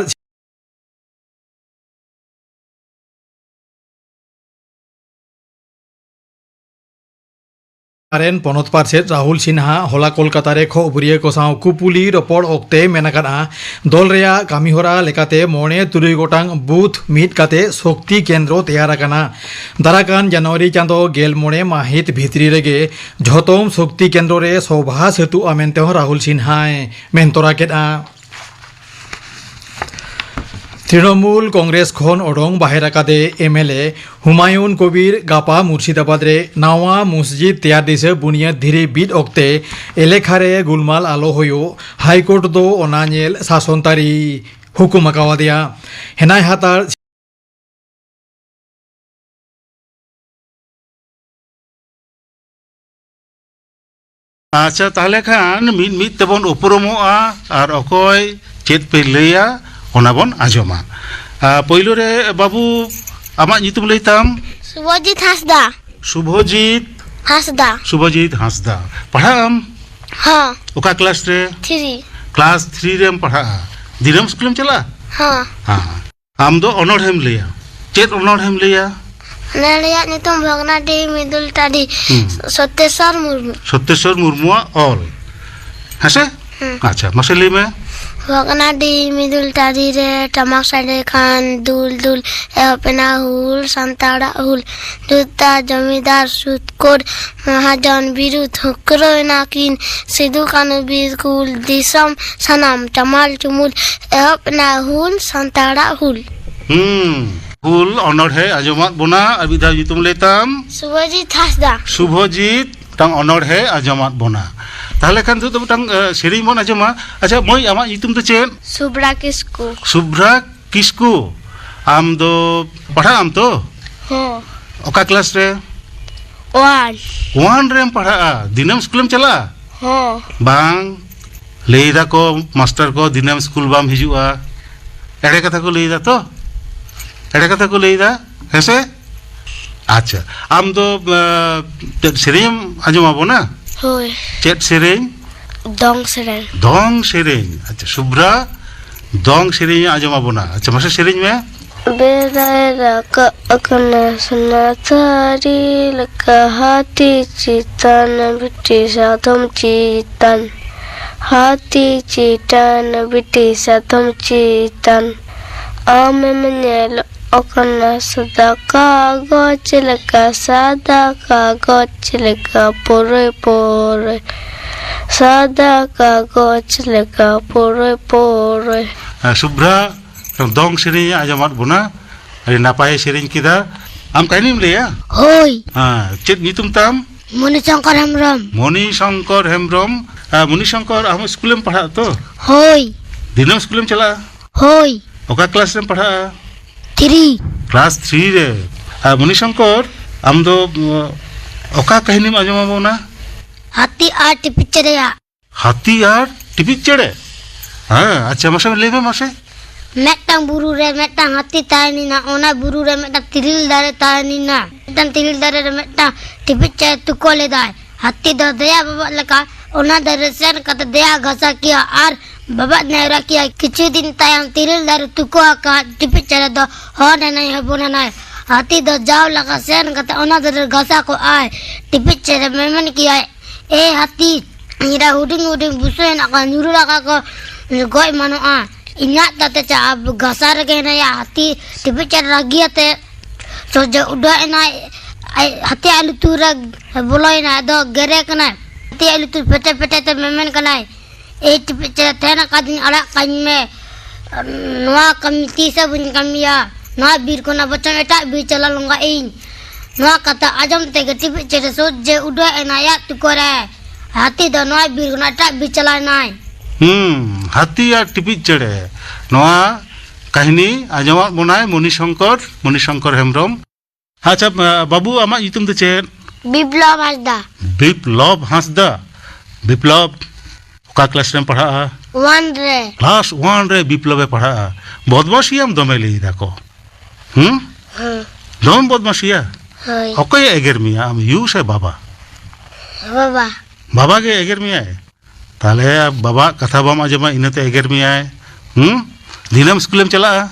ᱨᱮᱱ ᱯᱚᱱᱚᱛ ᱯᱟᱨᱥᱮᱛ ᱨᱟᱦᱩᱞ ᱥᱤᱱᱦᱟ ᱦᱚᱞᱟ ᱠᱳᱞᱠᱟᱛᱟ ᱨᱮ ᱠᱷᱚᱵᱚᱨᱤᱭᱟᱹ ᱠᱚ ᱥᱟᱶ ᱠᱩᱯᱩᱞᱤ ᱨᱚᱯᱚᱲ ᱚᱠᱛᱮ ᱢᱮᱱ ᱟᱠᱟᱫᱼᱟ, ᱫᱚᱞ ᱨᱮᱭᱟᱜ ᱠᱟᱹᱢᱤᱦᱚᱨᱟ ᱞᱮᱠᱟᱛᱮ ᱢᱚᱬᱮ ᱛᱩᱨᱩᱭ ᱜᱚᱴᱟᱝ ᱵᱩᱛᱷ ᱢᱤᱫ ᱠᱟᱛᱮ ᱥᱚᱠᱛᱤ ᱠᱮᱱᱫᱨᱚ ᱛᱮᱭᱟᱨ ᱟᱠᱟᱱᱟ᱾ ᱫᱟᱨᱟᱠᱟᱱ ᱡᱟᱱᱩᱣᱟᱨᱤ ᱪᱟᱸᱫᱚ ᱜᱮᱞ ᱢᱚᱬᱮ ᱢᱟᱹᱦᱤᱛ ᱵᱷᱤᱛᱨᱤ ᱨᱮᱜᱮ ᱡᱷᱚᱛᱚᱢ ᱥᱚᱠᱛᱤ ᱠᱮᱱᱫᱨᱚ ᱨᱮ ᱥᱚᱵᱷᱟ ᱥᱟᱹᱛᱩᱜᱼᱟ ᱢᱮᱱᱛᱮ ᱦᱚᱸ ᱨᱟᱦᱩᱞ ᱥᱤᱱᱦᱟᱭ ᱢᱮᱱ ᱛᱚᱨᱟ ᱠᱮᱫᱼᱟ᱾ ᱛᱨᱤᱱᱚᱢᱩᱞ ᱠᱚᱝᱜᱨᱮᱥ ᱠᱷᱚᱱ ᱚᱰᱚᱝ ᱵᱟᱦᱮᱨ ᱟᱠᱟᱫᱮ ᱮᱢ ᱮᱞ ᱮ ᱦᱩᱢᱟᱭᱩᱱ ᱠᱚᱵᱤᱨ ᱜᱟᱯᱟ ᱢᱩᱨᱥᱤᱫᱟᱵᱟᱫᱽ ᱨᱮ ᱱᱟᱣᱟ ᱢᱚᱥᱡᱤᱫ ᱛᱮᱭᱟᱨ ᱫᱤᱥᱟᱹ ᱵᱩᱱᱤᱭᱟᱹᱫ ᱫᱷᱤᱨᱤ ᱵᱤᱫ ᱚᱠᱛᱮ ᱮᱞᱮᱠᱷᱟ ᱨᱮ ᱜᱩᱞᱢᱟᱞ ᱟᱞᱚ ᱦᱩᱭᱩᱜ ᱦᱟᱭᱠᱳᱨᱴ ᱫᱚ ᱚᱱᱟ ᱧᱮᱞ ᱥᱟᱥᱚᱱ ᱛᱟᱹᱨᱤ ᱦᱩᱠᱩᱢ ᱟᱠᱟᱣᱟᱫᱮᱭᱟ᱾ ᱦᱮᱱᱟᱭ ᱦᱟᱛᱟᱲ ᱟᱪᱪᱷᱟ, ᱛᱟᱦᱚᱞᱮ ᱠᱷᱟᱱ ᱢᱤᱫ ᱢᱤᱫ ᱛᱮᱵᱚᱱ ᱩᱯᱨᱩᱢᱚᱜᱼᱟ ᱟᱨ ᱚᱠᱚᱭ ᱪᱮᱫ ᱯᱮ ᱞᱟᱹᱭᱟ, ᱚᱱᱟ ᱵᱚᱱ ᱟᱸᱡᱚᱢᱟ᱾ ᱟᱨ ᱯᱳᱭᱞᱳ ᱨᱮ ᱵᱟᱹᱵᱩ, ᱟᱢᱟᱜ ᱧᱩᱛᱩᱢ ᱞᱟᱹᱭ ᱛᱟᱢ? ᱥᱩᱵᱷᱚᱡᱤᱛ ᱦᱟᱸᱥᱫᱟ᱾ ᱥᱩᱵᱷᱚᱡᱤᱛ ᱦᱟᱸᱥᱫᱟ᱾ ᱥᱩᱵᱷᱚᱡᱤᱛ ᱦᱟᱸᱥᱫᱟ᱾ ᱯᱟᱲᱦᱟᱜ ᱟᱢ? ᱦᱚᱸ᱾ ᱚᱠᱟ ᱠᱞᱟᱥ ᱨᱮ? ᱛᱷᱨᱤ᱾ ᱠᱞᱟᱥ ᱛᱷᱨᱤ ᱨᱮᱢ ᱯᱟᱲᱦᱟᱜᱼᱟ᱾ ᱫᱤᱱᱟᱹᱢ ᱥᱠᱩᱞᱮᱢ ᱪᱟᱞᱟᱜᱼᱟ? ᱦᱚᱸ᱾ ᱦᱮᱸ᱾ ᱟᱢ ᱫᱚ ᱚᱱᱚᱬᱦᱮᱢ ᱞᱟᱹᱭᱟ᱾ ᱪᱮᱫ ᱚᱱᱚᱬᱦᱮᱢ ᱞᱟᱹᱭᱟ? ᱚᱱᱚᱬᱦᱮᱭᱟᱜ ᱧᱩᱛᱩᱢ ᱵᱷᱚᱜᱽᱱᱟᱰᱤ ᱢᱤᱫᱩᱞ ᱴᱟᱺᱰᱤ᱾ ᱦᱩᱸ᱾ ᱥᱚᱛᱮᱥᱚᱨ ᱢᱩᱨᱢᱩ᱾ ᱥᱚᱛᱮᱥᱚᱨ ᱢᱩᱨᱢᱩᱣᱟᱜ ᱚᱞ᱾ ᱦᱮᱸᱥᱮ? ᱦᱩᱸ᱾ ᱟᱪᱪᱷᱟ, ᱢᱟᱥᱮ ᱞᱟᱹᱭ ᱢᱮ᱾ ᱵᱷᱚᱜᱽᱱᱟᱰᱤ ᱢᱤᱫᱩᱞ ᱴᱟᱺᱰᱤ ᱨᱮ ᱴᱟᱢᱟᱠ ᱥᱟᱰᱮ ᱠᱷᱟᱱ ᱫᱩᱞ ᱫᱩᱞ ᱮᱦᱚᱵ ᱮᱱᱟ ᱦᱩᱞ, ᱥᱟᱱᱛᱟᱲᱟᱜ ᱦᱩᱞ᱾ ᱡᱩᱛᱟ ᱡᱚᱢᱤᱫᱟᱨ ᱥᱩᱛᱠᱚᱨ ᱢᱚᱦᱟᱡᱚᱱ ᱵᱤᱨᱩᱫᱷ ᱦᱩᱠᱨᱟᱹᱣ ᱮᱱᱟ ᱠᱤᱱ ᱥᱤᱫᱩ ᱠᱟᱹᱱᱩ ᱵᱤᱨ ᱠᱩᱞ ᱫᱤᱥᱚᱢ ᱥᱟᱱᱟᱢ ᱪᱟᱢᱟᱞ ᱪᱩᱢᱩᱞ ᱮᱦᱚᱵ ᱮᱱᱟ ᱦᱩᱞ ᱥᱟᱱᱛᱟᱲᱟᱜ ᱦᱩᱞ᱾ ᱦᱩᱸ, ᱦᱩᱞ ᱚᱱᱚᱬᱦᱮ ᱟᱸᱡᱚᱢᱟᱫ ᱵᱚᱱᱟ, ᱟᱨ ᱢᱤᱫ ᱫᱷᱟᱣ ᱧᱩᱛᱩᱢ ᱞᱟᱹᱭ ᱛᱟᱢ? ᱥᱩᱵᱷᱚᱡᱤᱛ ᱦᱟᱸᱥᱫᱟ᱾ ᱥᱩᱵᱷᱚᱡᱤᱛ, ᱢᱤᱫᱴᱟᱝ ᱚᱱᱚᱬᱦᱮ ᱟᱸᱡᱚᱢᱟᱫ ᱵᱚᱱᱟ᱾ ᱛᱟᱦᱚᱞᱮ ᱠᱷᱟᱱ ᱱᱤᱛᱚᱜ ᱫᱚ ᱢᱤᱫᱴᱟᱝ, ᱮ, ᱥᱮᱨᱮᱧ ᱵᱚᱱ ᱟᱸᱡᱚᱢᱟ᱾ ᱟᱪᱪᱷᱟ ᱢᱟᱹᱭ, ᱟᱢᱟᱜ ᱧᱩᱛᱩᱢ ᱫᱚ ᱪᱮᱫ? ᱥᱩᱵᱷᱨᱟ ᱠᱤᱥᱠᱩ᱾ ᱥᱩᱵᱷᱨᱟ ᱠᱤᱥᱠᱩ, ᱟᱢ ᱫᱚ ᱯᱟᱲᱦᱟᱜ ᱟᱢ ᱛᱚ? ᱦᱚᱸ᱾ ᱚᱠᱟ ᱠᱞᱟᱥ ᱨᱮ? ᱳᱣᱟᱱ᱾ ᱳᱣᱟᱱ ᱨᱮᱢ ᱯᱟᱲᱦᱟᱜᱼᱟ? ᱫᱤᱱᱟᱹᱢ ᱥᱠᱩᱞᱮᱢ ᱪᱟᱞᱟᱜᱼᱟ? ᱦᱚᱸ᱾ ᱵᱟᱝ, ᱞᱟᱹᱭ ᱫᱟᱠᱚ ᱢᱟᱥᱴᱟᱨ ᱠᱚ ᱫᱤᱱᱟᱹᱢ ᱥᱠᱩᱞ ᱵᱟᱢ ᱦᱤᱡᱩᱜᱼᱟ᱾ ᱮᱲᱮ ᱠᱟᱛᱷᱟ ᱠᱚ ᱞᱟᱹᱭ ᱫᱟ ᱛᱚ? ᱮᱲᱮ ᱠᱟᱛᱷᱟ ᱠᱚ ᱞᱟᱹᱭ ᱫᱟ, ᱦᱮᱸᱥᱮ? ᱟᱪᱪᱷᱟ, ᱟᱢ ᱫᱚ, ᱮ, ᱪᱮᱫ ᱥᱮᱨᱮᱧ ᱮᱢ ᱟᱸᱡᱚᱢ ᱟᱵᱚᱱᱟ? ᱦᱳᱭ᱾ ᱪᱮᱫ ᱥᱮᱨᱮᱧ? ᱫᱚᱝ ᱥᱮᱨᱮᱧ᱾ ᱫᱚᱝ ᱥᱮᱨᱮᱧ᱾ ᱟᱪᱪᱷᱟ, ᱥᱩᱵᱷᱨᱟ ᱫᱚᱝ ᱥᱮᱨᱮᱧ ᱮ ᱟᱸᱡᱚᱢ ᱟᱵᱚᱱᱟ᱾ ᱟᱪᱪᱷᱟ, ᱢᱟᱥᱮ ᱥᱮᱨᱮᱧ ᱢᱮ᱾ ᱵᱮᱲᱟᱭ ᱨᱟᱠᱟᱵ ᱟᱠᱟᱱᱟ ᱥᱚᱱᱟ ᱛᱷᱟᱹᱨᱤ ᱞᱮᱠᱟ, ᱦᱟᱹᱛᱤ ᱪᱮᱛᱟᱱ ᱵᱤᱴᱤ ᱥᱟᱫᱚᱢ ᱪᱮᱛᱟᱱ, ᱦᱟᱹᱛᱤ ᱪᱮᱛᱟᱱ ᱵᱤᱴᱤ ᱥᱟᱫᱚᱢ ᱪᱮᱛᱟᱱ᱾ ᱟᱢᱮᱢ ᱧᱮᱞᱚᱜ ᱠᱟᱱᱟ ᱥᱟᱫᱟ ᱠᱟᱜᱚᱡᱽ ᱞᱮᱠᱟ, ᱥᱟᱫᱟ ᱠᱟᱜᱚᱡᱽ ᱞᱮᱠᱟ ᱯᱩᱨᱟᱹᱭ ᱯᱩᱨᱟᱹᱭ, ᱥᱟᱫᱟ ᱠᱟᱜᱚᱡᱽ ᱞᱮᱠᱟ ᱯᱩᱨᱟᱹᱭ ᱯᱩᱨᱟᱹᱭ᱾ ᱦᱮᱸ, ᱥᱩᱵᱷᱨᱟ ᱫᱚᱝ ᱥᱮᱨᱮᱧ ᱮ ᱟᱸᱡᱚᱢᱟᱫ ᱵᱚᱱᱟ, ᱟᱹᱰᱤ ᱱᱟᱯᱟᱭᱮ ᱥᱮᱨᱮᱧ ᱠᱮᱫᱟ᱾ ᱟᱢ ᱠᱟᱹᱦᱱᱤᱢ ᱞᱟᱹᱭᱟ? ᱦᱳᱭ᱾ ᱦᱮᱸ, ᱪᱮᱫ ᱧᱩᱛᱩᱢ ᱛᱟᱢ? ᱢᱚᱱᱤ ᱥᱚᱝᱠᱚᱨ ᱦᱮᱢᱵᱨᱚᱢ᱾ ᱢᱚᱱᱤ ᱥᱚᱝᱠᱚᱨ ᱦᱮᱢᱵᱨᱚᱢ᱾ ᱟᱨ ᱢᱚᱱᱤ ᱥᱚᱝᱠᱚᱨ, ᱟᱢ ᱥᱠᱩᱞᱮᱢ ᱯᱟᱲᱦᱟᱜᱼᱟ ᱛᱚ? ᱦᱳᱭ᱾ ᱫᱤᱱᱟᱹᱢ ᱥᱠᱩᱞᱮᱢ ᱪᱟᱞᱟᱜᱼᱟ? ᱦᱳᱭ᱾ ᱚᱠᱟ ᱠᱞᱟᱥ ᱨᱮᱢ ᱯᱟᱲᱦᱟᱜᱼᱟ? ᱛᱷᱨᱤ᱾ ᱠᱞᱟᱥ ᱛᱷᱨᱤ ᱨᱮ᱾ ᱟᱨ ᱢᱚᱱᱤ ᱥᱚᱝᱠᱚᱨ, ᱟᱢ ᱫᱚ, ᱩᱸ, ᱚᱠᱟ ᱠᱟᱹᱦᱱᱤᱢ ᱟᱸᱡᱚᱢ ᱟᱵᱚᱱᱟ? ᱦᱟᱹᱛᱤ ᱟᱨ ᱴᱤᱯᱤ ᱪᱮᱬᱮᱭᱟᱜ᱾ ᱦᱟᱹᱛᱤ ᱟᱨ ᱴᱤᱯᱤ ᱪᱮᱬᱮ? ᱦᱮᱸ, ᱟᱪᱪᱷᱟ, ᱢᱟᱥᱮ ᱞᱟᱹᱭ ᱢᱮ ᱢᱟᱥᱮ᱾ ᱢᱤᱫᱴᱟᱝ ᱵᱩᱨᱩ ᱨᱮ ᱢᱤᱫᱴᱟᱝ ᱦᱟᱹᱛᱤ ᱛᱟᱦᱮᱸ ᱞᱮᱱᱟ᱾ ᱚᱱᱟ ᱵᱩᱨᱩ ᱨᱮ ᱢᱤᱫᱴᱟᱝ ᱛᱤᱨᱤᱞ ᱫᱟᱨᱮ ᱛᱟᱦᱮᱸ ᱞᱮᱱᱟ᱾ ᱢᱤᱫᱴᱟᱝ ᱛᱤᱨᱤᱞ ᱫᱟᱨᱮ ᱨᱮ ᱢᱤᱫᱴᱟᱝ ᱴᱤᱯᱤ ᱪᱮᱬᱮ ᱛᱩᱠᱟᱹ ᱞᱮᱫᱟᱭ᱾ ᱦᱟᱹᱛᱤ ᱫᱚ ᱫᱮᱭᱟ ᱵᱟᱵᱟᱜ ᱞᱮᱠᱟ ᱚᱱᱟ ᱫᱟᱨᱮ ᱥᱮᱱ ᱠᱟᱛᱮ ᱫᱮᱭᱟ ᱜᱷᱟᱥᱟ ᱠᱮᱭᱟ ᱟᱨ ᱵᱟᱵᱟᱜ ᱱᱮᱣᱨᱟ ᱠᱮᱭᱟ᱾ ᱠᱤᱪᱷᱩ ᱫᱤᱱ ᱛᱟᱭᱚᱢ ᱛᱤᱨᱤᱞ ᱫᱟᱨᱮ ᱛᱩᱠᱟᱹ ᱟᱠᱟᱫ ᱴᱤᱯᱤ ᱪᱮᱬᱮ ᱫᱚ ᱦᱚᱱ ᱮᱱᱟᱭ, ᱦᱚᱯᱚᱱ ᱮᱱᱟᱭ᱾ ᱦᱟᱹᱛᱤ ᱫᱚ ᱡᱟᱣ ᱞᱮᱠᱟ ᱥᱮᱱ ᱠᱟᱛᱮ ᱚᱱᱟ ᱫᱟᱨᱮ ᱜᱷᱟᱥᱟ ᱠᱚᱜ ᱟᱭ᱾ ᱴᱤᱯᱤ ᱪᱮᱬᱮ ᱢᱮᱢᱮᱱ ᱠᱮᱭᱟᱭ, "ᱮ ᱦᱟᱹᱛᱤ, ᱤᱧ ᱨᱮ ᱦᱩᱰᱤᱧ ᱦᱩᱰᱤᱧ ᱵᱩᱥᱟᱹᱜ ᱦᱮᱱᱟᱜ ᱠᱚᱣᱟ, ᱧᱩᱨᱩ ᱞᱮᱠᱷᱟᱱ ᱠᱚ ᱜᱚᱡ ᱮᱢᱟᱱᱚᱜᱼᱟ᱾ ᱤᱧᱟᱹᱜ ᱛᱟᱛᱮ ᱪᱟ ᱜᱷᱟᱥᱟ ᱨᱮᱜᱮ ᱦᱮᱱᱟᱭᱟ, ᱦᱟᱹᱛᱤ ᱴᱤᱯᱤ ᱪᱮᱬᱮ ᱨᱟᱹᱜᱤᱭᱟᱛᱮ ᱥᱚᱡᱷᱮ ᱩᱰᱟᱹᱜ ᱮᱱᱟᱭ, ᱟᱡ ᱦᱟᱹᱛᱤᱭᱟᱜ ᱞᱩᱛᱩᱨ ᱨᱮ ᱵᱚᱞᱚᱭᱮᱱᱟᱭ, ᱟᱫᱚ ᱜᱮᱨᱮ ᱠᱟᱱᱟᱭ᱾ ᱦᱟᱹᱛᱤᱭᱟᱜ ᱞᱩᱛᱩᱨ ᱯᱮᱴᱮ ᱯᱮᱴᱮ ᱛᱮ ᱢᱮᱢᱮᱱ ᱠᱟᱱᱟᱭ, 'ᱮ ᱴᱤᱯᱤ ᱪᱮᱬᱮ, ᱛᱟᱦᱮᱱ ᱟᱠᱟᱫᱤᱧ, ᱟᱲᱟᱜ ᱠᱟᱹᱧ ᱢᱮ᱾ ᱱᱚᱣᱟ ᱠᱟᱹᱢᱤ ᱛᱤᱥ ᱦᱚᱸ ᱵᱟᱹᱧ ᱠᱟᱹᱢᱤᱭᱟ᱾ ᱱᱚᱣᱟ ᱵᱤᱨ ᱠᱷᱚᱱᱟᱜ ᱵᱚᱪᱚᱝ ᱮᱴᱟᱜ ᱵᱤᱨ ᱪᱟᱞᱟᱣ ᱞᱚᱸᱜᱟᱜ ᱤᱧ.' ᱱᱚᱣᱟ ᱠᱟᱛᱷᱟ ᱟᱸᱡᱚᱢ ᱛᱮᱜᱮ ᱴᱤᱯᱤ ᱪᱮᱬᱮ ᱥᱚᱡᱷᱮ ᱩᱰᱟᱹᱜ ᱮᱱᱟᱭ ᱟᱭᱟᱜ ᱛᱩᱠᱟᱹ ᱨᱮ᱾ ᱦᱟᱹᱛᱤ ᱫᱚ ᱱᱚᱣᱟ ᱵᱤᱨ ᱠᱷᱚᱱᱟᱜ ᱮᱴᱟᱜ ᱵᱤᱨ ᱪᱟᱞᱟᱣ ᱮᱱᱟᱭ᱾ ᱦᱩᱸ, ᱦᱟᱹᱛᱤ ᱟᱨ ᱴᱤᱯᱤ ᱪᱮᱬᱮ᱾ ᱱᱚᱣᱟ ᱠᱟᱹᱦᱱᱤ ᱟᱸᱡᱚᱢᱟᱫ ᱵᱚᱱᱟᱭ ᱢᱚᱱᱤ ᱥᱚᱝᱠᱚᱨ, ᱢᱚᱱᱤ ᱥᱚᱝᱠᱚᱨ ᱦᱮᱢᱵᱨᱚᱢ᱾ ᱟᱪᱪᱷᱟ, ᱵᱟᱹᱵᱩ, ᱟᱢᱟᱜ ᱧᱩᱛᱩᱢ ᱫᱚ ᱪᱮᱫ? ᱵᱤᱯᱞᱚᱵ ᱦᱟᱸᱥᱫᱟ᱾ ᱵᱤᱯᱞᱚᱵ ᱦᱟᱸᱥᱫᱟ᱾ ᱵᱤᱯᱞᱚᱵ, ᱚᱠᱟ ᱠᱞᱟᱥ ᱨᱮᱢ ᱯᱟᱲᱦᱟᱜᱼᱟ? ᱳᱣᱟᱱ ᱨᱮ᱾ ᱠᱞᱟᱥ ᱳᱣᱟᱱ ᱨᱮ ᱵᱤᱯᱞᱚᱵᱮ ᱯᱟᱲᱦᱟᱜᱼᱟ᱾ ᱵᱚᱫᱢᱟᱥᱤᱭᱟᱢ ᱫᱚᱢᱮ, ᱞᱟᱹᱭ ᱫᱟᱠᱚ᱾ ᱦᱩᱸ? ᱦᱮᱸ᱾ ᱫᱚᱢᱮᱢ ᱵᱚᱫᱢᱟᱥᱤᱭᱟ? ᱦᱳᱭ᱾ ᱚᱠᱚᱭᱮ ᱮᱜᱮᱨ ᱢᱮᱭᱟ, ᱟᱢ ᱭᱩ ᱥᱮ ᱵᱟᱵᱟ? ᱵᱟᱵᱟ᱾ ᱵᱟᱵᱟ ᱜᱮ ᱮᱜᱮᱨ ᱢᱮᱭᱟᱭ? ᱛᱟᱦᱞᱮ ᱵᱟᱵᱟᱣᱟᱜ ᱠᱟᱛᱷᱟ ᱵᱟᱢ ᱟᱸᱡᱚᱢᱟ, ᱤᱱᱟᱹᱛᱮ ᱮᱜᱮᱨ ᱢᱮᱭᱟᱭ᱾ ᱦᱩᱸ? ᱫᱤᱱᱟᱹᱢ ᱥᱠᱩᱞᱮᱢ ᱪᱟᱞᱟᱜᱼᱟ?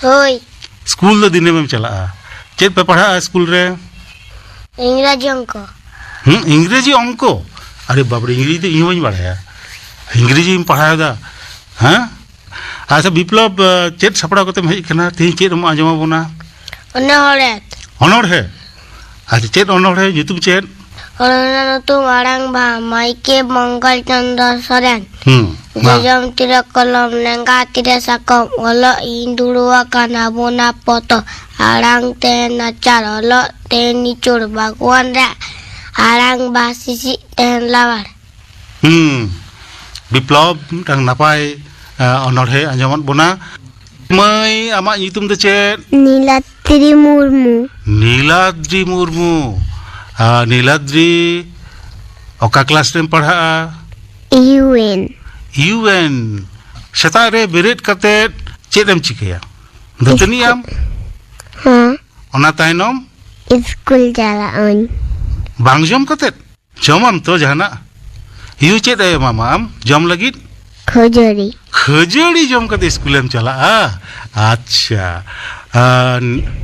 ᱦᱳᱭ᱾ ᱥᱠᱩᱞ ᱫᱚ ᱫᱤᱱᱟᱹᱢᱮᱢ ᱪᱟᱞᱟᱜᱼᱟ᱾ ᱪᱮᱫ ᱯᱮ ᱯᱟᱲᱦᱟᱜᱼᱟ ᱥᱠᱩᱞ ᱨᱮ? ᱤᱝᱨᱟᱡᱤ ᱚᱝᱠᱚ᱾ ᱦᱩᱸ, ᱤᱝᱨᱮᱡᱤ ᱚᱝᱠᱚ? ᱟᱨᱮ ᱵᱟᱵᱨᱮ, ᱤᱝᱨᱮᱡᱤ ᱫᱚ ᱤᱧ ᱦᱚᱸ ᱵᱟᱹᱧ ᱵᱟᱲᱟᱭᱟ᱾ ᱤᱝᱨᱮᱡᱤᱢ ᱯᱟᱲᱦᱟᱣ ᱮᱫᱟ? ᱦᱮᱸ? ᱟᱪᱪᱷᱟ ᱵᱤᱯᱞᱚᱵ, ᱪᱮᱫ ᱥᱟᱯᱲᱟᱣ ᱠᱟᱛᱮᱢ ᱦᱮᱡ ᱟᱠᱟᱱᱟ? ᱛᱮᱦᱮᱧ ᱪᱮᱫ ᱮᱢ ᱟᱸᱡᱚᱢ ᱟᱵᱚᱱᱟ? ᱚᱱᱚᱬᱦᱮ᱾ ᱚᱱᱚᱬᱦᱮ? ᱟᱪᱪᱷᱟ, ᱪᱮᱫ ᱚᱱᱚᱬᱦᱮ? ᱧᱩᱛᱩᱢ ᱪᱮᱫ? ᱚᱱᱚᱬᱦᱮ ᱧᱩᱛᱩᱢ ᱟᱲᱟᱝ ᱵᱟᱦᱟ, ᱢᱟᱹᱭᱠᱮ ᱢᱚᱝᱜᱚᱞ ᱪᱚᱸᱫᱽᱨᱚ ᱥᱚᱨᱮᱱ᱾ ᱦᱩᱸ, ᱢᱟ᱾ ᱡᱚᱡᱚᱢ ᱛᱤᱨᱮ ᱠᱚᱞᱚᱢ, ᱞᱮᱸᱜᱟ ᱛᱤᱨᱮ ᱥᱟᱠᱚᱢ, ᱚᱞᱚᱜ ᱤᱧ ᱫᱩᱲᱩᱵ ᱟᱠᱟᱱᱟ ᱵᱚᱱᱟ ᱯᱚᱛᱚᱵ, ᱟᱲᱟᱝ ᱛᱮ ᱱᱟᱪᱟᱨ, ᱚᱞᱚᱜ ᱛᱮ ᱱᱤᱪᱚᱲ, ᱵᱟᱜᱽᱣᱟᱱ ᱨᱮ ᱟᱲᱟᱝ ᱵᱟᱦᱟ ᱥᱤᱥᱤ ᱛᱮᱦᱮᱱ ᱞᱟᱣᱟᱲ᱾ ᱦᱩᱸ, ᱵᱤᱯᱞᱚᱵ, ᱢᱤᱫᱴᱟᱝ ᱱᱟᱯᱟᱭ, ᱟ, ᱚᱱᱚᱬᱦᱮ ᱟᱸᱡᱚᱢᱟᱫ ᱵᱚᱱᱟ᱾ ᱢᱟᱹᱭ, ᱟᱢᱟᱜ ᱧᱩᱛᱩᱢ ᱫᱚ ᱪᱮᱫ? ᱱᱤᱞᱟᱛᱨᱤ ᱢᱩᱨᱢᱩ᱾ ᱱᱤᱞᱟᱫᱽᱨᱤ ᱢᱩᱨᱢᱩ᱾ ᱟ, ᱱᱤᱞᱟᱫᱽᱨᱤ, ᱚᱠᱟ ᱠᱞᱟᱥ ᱨᱮᱢ ᱯᱟᱲᱦᱟᱜᱼᱟ? U N. U N. ᱥᱮᱛᱟᱜ ᱨᱮ ᱵᱮᱨᱮᱫ ᱠᱟᱛᱮᱫ ᱪᱮᱫ ᱮᱢ ᱪᱤᱠᱟᱹᱭᱟ? ᱫᱟᱹᱛᱟᱹᱱᱤᱜ ᱟᱢ? ᱦᱮᱸ᱾ ᱚᱱᱟ ᱛᱟᱭᱱᱚᱢ? ᱤᱥᱠᱩᱞ ᱪᱟᱞᱟᱜ ᱟᱹᱧ᱾ ᱵᱟᱝ ᱡᱚᱢ ᱠᱟᱛᱮᱫ? ᱡᱚᱢᱟᱢ ᱛᱚ ᱡᱟᱦᱟᱱᱟᱜ? ᱭᱩ ᱪᱮᱫ ᱮ ᱮᱢᱟᱢᱟ ᱟᱢ ᱡᱚᱢ ᱞᱟᱹᱜᱤᱫ? ᱠᱷᱟᱹᱡᱟᱹᱲᱤ᱾ ᱠᱷᱟᱹᱡᱟᱹᱲᱤ ᱡᱚᱢ ᱠᱟᱛᱮ ᱤᱥᱠᱩᱞᱮᱢ ᱪᱟᱞᱟᱜᱼᱟ? ᱟᱪᱪᱷᱟ᱾ ᱟᱨ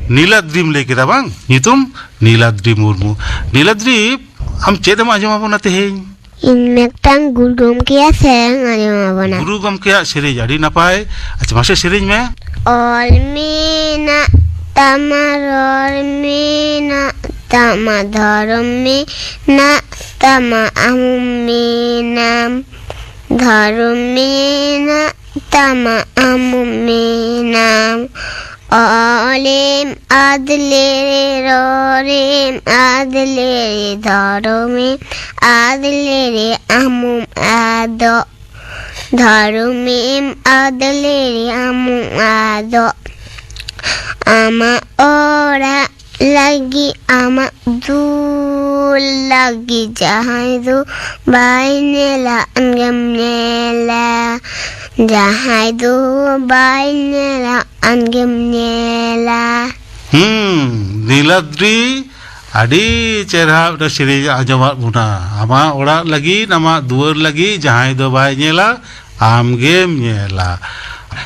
ᱱᱤᱞᱟᱫᱽᱨᱤᱢ ᱞᱟᱹᱭ ᱠᱮᱫᱟ ᱵᱟᱝ? ᱧᱩᱛᱩᱢ ᱱᱤᱞᱟᱫᱽᱨᱤ ᱢᱩᱨᱢᱩ᱾ ᱱᱤᱞᱟᱫᱽᱨᱤ, ᱟᱢ ᱪᱮᱫ ᱮᱢ ᱟᱸᱡᱚᱢ ᱟᱵᱚᱱᱟ ᱛᱮᱦᱮᱧ? ᱤᱧ ᱢᱤᱫᱴᱟᱝ ᱜᱩᱨᱩ ᱜᱚᱢᱠᱮᱭᱟᱜ ᱥᱮᱨᱮᱧ ᱟᱸᱡᱚᱢ ᱟᱵᱚᱱᱟ᱾ ᱜᱩᱨᱩ ᱜᱚᱢᱠᱮᱭᱟᱜ ᱥᱮᱨᱮᱧ, ᱟᱹᱰᱤ ᱱᱟᱯᱟᱭ᱾ ᱟᱪᱪᱷᱟ, ᱢᱟᱥᱮ ᱥᱮᱨᱮᱧ ᱢᱮ᱾ ᱚᱞ ᱢᱮᱱᱟᱜ ᱛᱟᱢᱟ, ᱨᱚᱲ ᱢᱮᱱᱟᱜ ᱛᱟᱢᱟ, ᱫᱷᱚᱨᱚᱢ ᱢᱮᱱᱟᱜ ᱛᱟᱢᱟ, ᱟᱢ ᱢᱮᱱᱟᱢ᱾ ᱫᱷᱚᱨᱚᱢ ᱢᱮᱱᱟᱜ ᱛᱟᱢᱟ, ᱟᱢ ᱢᱮᱱᱟᱢ᱾ ᱚᱞᱮᱢ ᱟᱫ ᱞᱮᱨᱮ, ᱨᱚᱲᱮᱢ ᱟᱫ ᱞᱮᱨᱮ, ᱫᱷᱚᱨᱚᱢᱮᱢ ᱟᱫ ᱞᱮᱨᱮ, ᱟᱢᱮᱢ ᱟᱫᱚᱜ᱾ ᱫᱷᱚᱨᱚᱢᱮᱢ ᱟᱫ ᱞᱮᱨᱮ, ᱟᱢᱮᱢ ᱟᱫᱚᱜ᱾ ᱟᱢᱟᱜ ᱚᱲᱟᱜ ᱞᱟᱹᱜᱤᱫ, ᱟᱢᱟᱜ ᱫᱩᱣᱟᱹᱨ ᱞᱟᱹᱜᱤᱫ, ᱡᱟᱦᱟᱸᱭ ᱫᱚ ᱵᱟᱭ ᱧᱮᱞᱟ, ᱟᱢᱜᱮᱢ ᱧᱮᱞᱟ᱾ ᱡᱟᱦᱟᱸᱭ ᱫᱚ ᱵᱟᱭ ᱧᱮᱞᱟ, ᱟᱢᱜᱮᱢ ᱧᱮᱞᱟ᱾ ᱦᱩᱸ, ᱱᱤᱞᱟᱫᱽᱨᱤ, ᱟᱹᱰᱤ ᱪᱮᱦᱨᱟ ᱢᱤᱫᱴᱟᱝ ᱥᱮᱨᱮᱧ ᱟᱸᱡᱚᱢᱟᱫ ᱵᱚᱱᱟ᱾ ᱟᱢᱟᱜ ᱚᱲᱟᱜ ᱞᱟᱹᱜᱤᱫ, ᱟᱢᱟᱜ ᱫᱩᱣᱟᱹᱨ ᱞᱟᱹᱜᱤᱫ, ᱡᱟᱦᱟᱸᱭ ᱫᱚ ᱵᱟᱭ ᱧᱮᱞᱟ, ᱟᱢᱜᱮᱢ ᱧᱮᱞᱟ᱾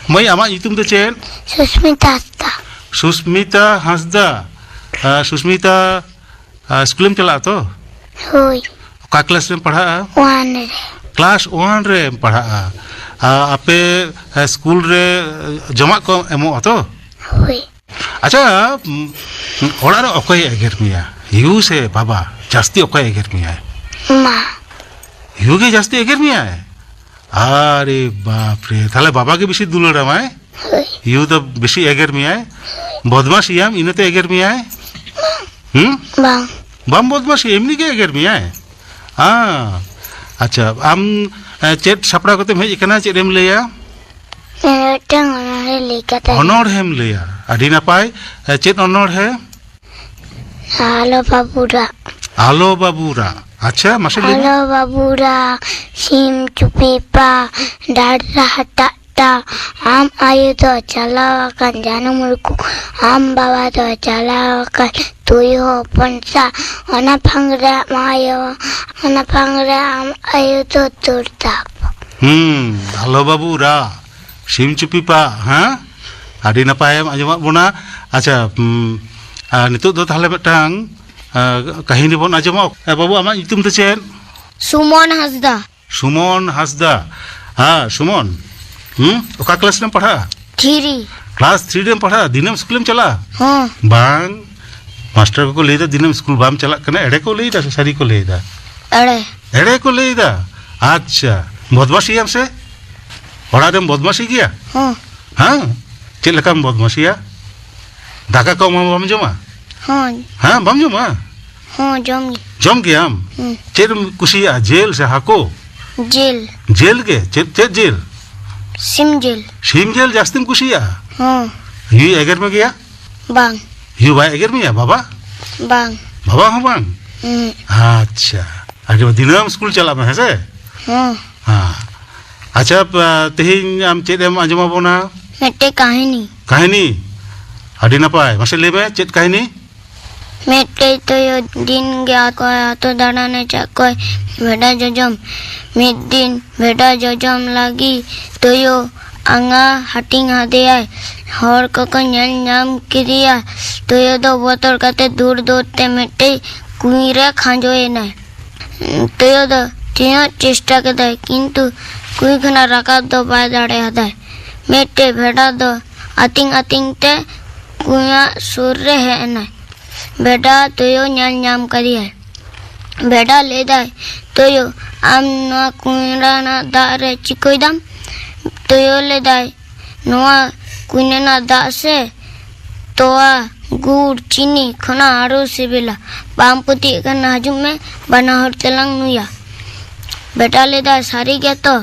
ᱢᱟᱹᱭ, ᱟᱢᱟᱜ ᱧᱩᱛᱩᱢ ᱫᱚ ᱪᱮᱫ? ᱥᱩᱥᱢᱤᱛᱟ ᱦᱟᱸᱥᱫᱟ᱾ ᱥᱩᱥᱢᱤᱛᱟ ᱦᱟᱸᱥᱫᱟ, ᱟ, ᱥᱩᱥᱢᱤᱛᱟ, ᱟ, ᱥᱠᱩᱞᱮᱢ ᱪᱟᱞᱟᱜᱼᱟ ᱛᱚ? ᱦᱳᱭ᱾ ᱚᱠᱟ ᱠᱞᱟᱥ ᱨᱮᱢ ᱯᱟᱲᱦᱟᱜᱼᱟ? ᱳᱣᱟᱱ ᱨᱮ᱾ ᱠᱞᱟᱥ ᱳᱣᱟᱱ ᱨᱮᱢ ᱯᱟᱲᱦᱟᱜᱼᱟ᱾ ᱟ, ᱟᱯᱮ, ᱟ, ᱥᱠᱩᱞ ᱨᱮ, ᱟ, ᱡᱚᱢᱟᱜ ᱠᱚ ᱮᱢᱚᱜᱼᱟ ᱛᱚ? ᱦᱳᱭ᱾ ᱟᱪᱪᱷᱟ, ᱩᱢ, ᱚᱲᱟᱜ ᱨᱮ ᱚᱠᱚᱭᱮ ᱮᱜᱮᱨ ᱢᱮᱭᱟ? ᱭᱩ ᱥᱮ ᱵᱟᱵᱟ? ᱡᱟᱹᱥᱛᱤ ᱚᱠᱚᱭᱮ ᱮᱜᱮᱨ ᱢᱮᱭᱟᱭ? ᱢᱟ᱾ ᱭᱩ ᱜᱮ ᱡᱟᱹᱥᱛᱤ ᱮᱜᱮᱨ ᱢᱮᱭᱟᱭ? ᱟᱨᱮ ᱵᱟᱯ ᱨᱮ, ᱛᱟᱦᱞᱮ ᱵᱟᱵᱟ ᱜᱮ ᱵᱮᱥᱤ ᱫᱩᱞᱟᱹᱲᱟᱢᱟᱭ? ᱦᱳᱭ᱾ ᱭᱩ ᱫᱚ ᱵᱮᱥᱤ ᱮᱜᱮᱨ ᱢᱮᱭᱟᱭ? ᱵᱚᱫᱢᱟᱥᱤᱭᱟᱢ, ᱤᱱᱟᱹᱛᱮ ᱮᱜᱮᱨ ᱢᱮᱭᱟᱭ? ᱦᱩᱸ? ᱵᱟᱝ᱾ ᱵᱟᱢ ᱵᱚᱫᱢᱟᱥᱤᱭᱟ, ᱮᱢᱱᱤ ᱜᱮ ᱮᱜᱮᱨ ᱢᱮᱭᱟᱭ? ᱦᱮᱸ᱾ ᱟᱪᱪᱷᱟ, ᱟᱢ, ᱮ, ᱪᱮᱫ ᱥᱟᱯᱲᱟᱣ ᱠᱟᱛᱮᱢ ᱦᱮᱡ ᱟᱠᱟᱱᱟ? ᱪᱮᱫ ᱮᱢ ᱞᱟᱹᱭᱟ? ᱢᱤᱫᱴᱟᱝ ᱚᱱᱚᱬᱦᱮ ᱞᱟᱹᱭ ᱠᱟᱛᱮ᱾ ᱚᱱᱚᱬᱦᱮᱢ ᱞᱟᱹᱭᱟ? ᱟᱹᱰᱤ ᱱᱟᱯᱟᱭ᱾ ᱮ, ᱪᱮᱫ ᱚᱱᱚᱬᱦᱮ? ᱟᱞᱚ ᱵᱟᱹᱵᱩ ᱨᱟᱜ᱾ ᱟᱞᱚ ᱵᱟᱹᱵᱩ ᱨᱟᱜ᱾ ᱟᱪᱪᱷᱟ, ᱢᱟᱥᱮ ᱞᱟᱹᱭ ᱢᱮ᱾ ᱟᱞᱚ ᱵᱟᱹᱵᱩ ᱨᱟᱜ, ᱥᱤᱢ ᱪᱩᱯᱤ ᱯᱟ, ᱰᱟᱸᱰᱨᱟ ᱦᱟᱴᱟᱜ ᱴᱟ, ᱟᱢ ᱟᱭᱳ ᱫᱚ ᱪᱟᱞᱟᱣ ᱟᱠᱟᱱ ᱡᱟᱹᱱᱩᱢ ᱨᱩᱠᱩ, ᱟᱢ ᱵᱟᱵᱟ ᱫᱚ ᱪᱟᱞᱟᱣ ᱟᱠᱟᱱ ᱛᱩᱭᱩ ᱦᱚᱯᱚᱱ ᱥᱟ, ᱚᱱᱟ ᱯᱷᱟᱝ ᱨᱮ ᱟᱢ ᱟᱭᱳ, ᱚᱱᱟ ᱯᱷᱟᱝ ᱨᱮ ᱟᱢ ᱟᱭᱳ ᱫᱚ ᱫᱟᱹᱲ ᱛᱟᱯ᱾ ᱦᱩᱸ, ᱟᱞᱚ ᱵᱟᱹᱵᱩ ᱨᱟᱜ, ᱥᱤᱢ ᱪᱩᱯᱤ ᱯᱟ, ᱦᱮᱸ? ᱟᱹᱰᱤ ᱱᱟᱯᱟᱭᱮᱢ ᱟᱸᱡᱚᱢᱟᱫ ᱵᱚᱱᱟ᱾ ᱟᱪᱪᱷᱟ, ᱩᱢ, ᱟᱨ ᱱᱤᱛᱚᱜ ᱫᱚ ᱛᱟᱦᱞᱮ ᱢᱤᱫᱴᱟᱝ, ᱟ, ᱠᱟᱹᱦᱱᱤ ᱵᱚᱱ ᱟᱸᱡᱚᱢᱟ᱾ ᱮ ᱵᱟᱹᱵᱩ, ᱟᱢᱟᱜ ᱧᱩᱛᱩᱢ ᱫᱚ ᱪᱮᱫ? ᱥᱩᱢᱚᱱ ᱦᱟᱸᱥᱫᱟ᱾ ᱥᱩᱢᱚᱱ ᱦᱟᱸᱥᱫᱟ᱾ ᱦᱮᱸ, ᱥᱩᱢᱚᱱ᱾ ᱦᱩᱸ? ᱚᱠᱟ ᱠᱞᱟᱥ ᱨᱮᱢ ᱯᱟᱲᱦᱟᱜᱼᱟ? ᱛᱷᱨᱤ᱾ ᱠᱞᱟᱥ ᱛᱷᱨᱤ ᱨᱮᱢ ᱯᱟᱲᱦᱟᱜᱼᱟ? ᱫᱤᱱᱟᱹᱢ ᱥᱠᱩᱞᱮᱢ ᱪᱟᱞᱟᱜᱼᱟ? ᱦᱚᱸ᱾ ᱵᱟᱝ᱾ ᱢᱟᱥᱴᱟᱨ ᱠᱚᱠᱚ ᱞᱟᱹᱭᱫᱟ ᱫᱤᱱᱟᱹᱢ ᱥᱠᱩᱞ ᱵᱟᱢ ᱪᱟᱞᱟᱜ ᱠᱟᱱᱟ, ᱮᱲᱮ ᱠᱚ ᱞᱟᱹᱭᱫᱟ ᱥᱮ ᱥᱟᱹᱨᱤ ᱠᱚ ᱞᱟᱹᱭᱫᱟ? ᱮᱲᱮ᱾ ᱮᱲᱮ ᱠᱚ ᱞᱟᱹᱭᱫᱟ? ᱟᱪᱪᱷᱟ᱾ ᱵᱚᱫᱢᱟᱥᱤᱭᱟᱢ ᱥᱮ? ᱚᱲᱟᱜ ᱨᱮᱢ ᱵᱚᱫᱢᱟᱥᱤ ᱜᱮᱭᱟ? ᱦᱚᱸ᱾ ᱦᱮᱸ? ᱪᱮᱫ ᱞᱮᱠᱟᱢ ᱵᱚᱫᱢᱟᱥᱤᱭᱟ? ᱫᱟᱠᱟ ᱠᱚ ᱮᱢᱟᱢᱟ, ᱵᱟᱢ ᱡᱚᱢᱟ? ᱦᱚᱸ᱾ ᱦᱮᱸ, ᱵᱟᱢ ᱡᱚᱢᱟ? ᱦᱚᱸ, ᱡᱚᱢ ᱜᱮ᱾ ᱡᱚᱢ ᱜᱮᱭᱟᱢ? ᱦᱩᱸ᱾ ᱪᱮᱫ ᱮᱢ ᱠᱩᱥᱤᱭᱟᱜᱼᱟ, ᱡᱤᱞ ᱥᱮ ᱦᱟᱹᱠᱩ? ᱡᱤᱞ᱾ ᱡᱤᱞ ᱜᱮ? ᱪᱮᱫ, ᱪᱮᱫ ᱡᱤᱞ? ᱥᱤᱢ ᱡᱤᱞ᱾ ᱥᱤᱢ ᱡᱤᱞ ᱡᱟᱹᱥᱛᱤᱢ ᱠᱩᱥᱤᱭᱟᱜᱼᱟ? ᱦᱚᱸ᱾ ᱭᱩᱭ ᱮᱜᱮᱨ ᱢᱮᱜᱮᱭᱟ? ᱵᱟᱝ᱾ ᱭᱩ ᱵᱟᱭ ᱮᱜᱮᱨ ᱢᱮᱭᱟ, ᱵᱟᱵᱟ? ᱵᱟᱝ᱾ ᱵᱟᱵᱟ ᱦᱚᱸ ᱵᱟᱝ? ᱦᱩᱸ᱾ ᱟᱪᱪᱷᱟ, ᱟᱹᱰᱤ ᱢᱚᱡᱽ᱾ ᱫᱤᱱᱟᱹᱢ ᱥᱠᱩᱞ ᱪᱟᱞᱟᱜ ᱢᱮ, ᱦᱮᱸ ᱥᱮ? ᱦᱚᱸ᱾ ᱦᱮᱸ᱾ ᱟᱪᱪᱷᱟ, ᱯᱟ-, ᱛᱮᱦᱮᱧ ᱟᱢ ᱪᱮᱫ ᱮᱢ ᱟᱸᱡᱚᱢ ᱟᱵᱚᱱᱟ? ᱢᱤᱫᱴᱮᱡ ᱠᱟᱹᱦᱱᱤ᱾ ᱠᱟᱹᱦᱱᱤ? ᱟᱹᱰᱤ ᱱᱟᱯᱟᱭ᱾ ᱢᱟᱥᱮ ᱞᱟᱹᱭ ᱢᱮ, ᱪᱮᱫ ᱠᱟᱹᱦᱱᱤ? ᱢᱤᱫᱴᱮᱡ ᱛᱩᱭᱩ ᱫᱤᱱ ᱜᱮ ᱟᱠᱚ ᱟᱹᱛᱩ ᱫᱟᱬᱟᱱᱮ ᱪᱟᱜ ᱠᱚᱭ ᱵᱷᱮᱰᱟ ᱡᱚᱡᱚᱢ᱾ ᱢᱤᱫ ᱫᱤᱱ ᱵᱷᱮᱰᱟ ᱡᱚᱡᱚᱢ ᱞᱟᱹᱜᱤᱫ ᱛᱩᱭᱩ ᱟᱸᱜᱟ ᱦᱟᱹᱴᱤᱧ ᱟᱫᱮᱭᱟᱭ᱾ ᱦᱚᱲ ᱠᱚᱠᱚ ᱧᱮᱞ ᱧᱟᱢ ᱠᱮᱫᱮᱭᱟ᱾ ᱛᱩᱭᱩ ᱫᱚ ᱵᱚᱛᱚᱨ ᱠᱟᱛᱮ ᱫᱩᱲ ᱫᱩᱲ ᱛᱮ ᱢᱤᱫᱴᱮᱡ ᱠᱩᱸᱧ ᱨᱮ ᱠᱷᱟᱸᱡᱚᱭᱮᱱᱟᱭ᱾ ᱛᱩᱭᱩ ᱫᱚ ᱛᱤᱱᱟᱹᱜ ᱪᱮᱥᱴᱟ ᱠᱮᱫᱟᱭ, ᱠᱤᱱᱛᱩ ᱠᱩᱸᱧ ᱠᱷᱚᱱᱟᱜ ᱨᱟᱠᱟᱵ ᱫᱚ ᱵᱟᱭ ᱫᱟᱲᱮᱭᱟᱫᱟᱭ᱾ ᱢᱤᱫᱴᱮᱡ ᱵᱷᱮᱰᱟ ᱫᱚ ᱟᱹᱛᱤᱧ ᱟᱹᱛᱤᱧ ᱛᱮ ᱠᱩᱸᱧᱟᱜ ᱥᱩᱨ ᱨᱮ ᱦᱮᱡ ᱮᱱᱟᱭ᱾ ᱵᱷᱮᱰᱟ ᱛᱩᱭᱩ ᱧᱮᱞ ᱧᱟᱢ ᱠᱟᱫᱮᱭᱟᱭ᱾ ᱵᱷᱮᱰᱟ ᱞᱟᱹᱭᱫᱟᱭ, "ᱛᱩᱭᱩ, ᱟᱢ ᱱᱚᱣᱟ ᱠᱩᱸᱧ ᱨᱮᱱᱟᱜ ᱫᱟᱜ ᱨᱮ ᱪᱤᱠᱟᱹᱭ ᱫᱟᱢ?" ᱛᱩᱭᱩ ᱞᱟᱹᱭᱫᱟᱭ, "ᱱᱚᱣᱟ ᱠᱩᱸᱧ ᱨᱮᱱᱟᱜ ᱫᱟᱜ ᱥᱮ ᱛᱚᱣᱟ, ᱜᱩᱲ, ᱪᱤᱱᱤ ᱠᱷᱚᱱᱟᱜ ᱟᱨᱚ ᱥᱤᱵᱤᱞᱟ᱾ ᱵᱟᱢ ᱯᱟᱹᱛᱭᱟᱹᱜ ᱠᱟᱱᱟ, ᱦᱤᱡᱩᱜ ᱢᱮ, ᱵᱟᱱᱟ ᱦᱚᱲ ᱛᱮᱞᱟᱝ ᱧᱩᱭᱟ᱾" ᱵᱷᱮᱰᱟ ᱞᱟᱹᱭᱫᱟᱭ, "ᱥᱟᱹᱨᱤ ᱜᱮᱛᱚ?"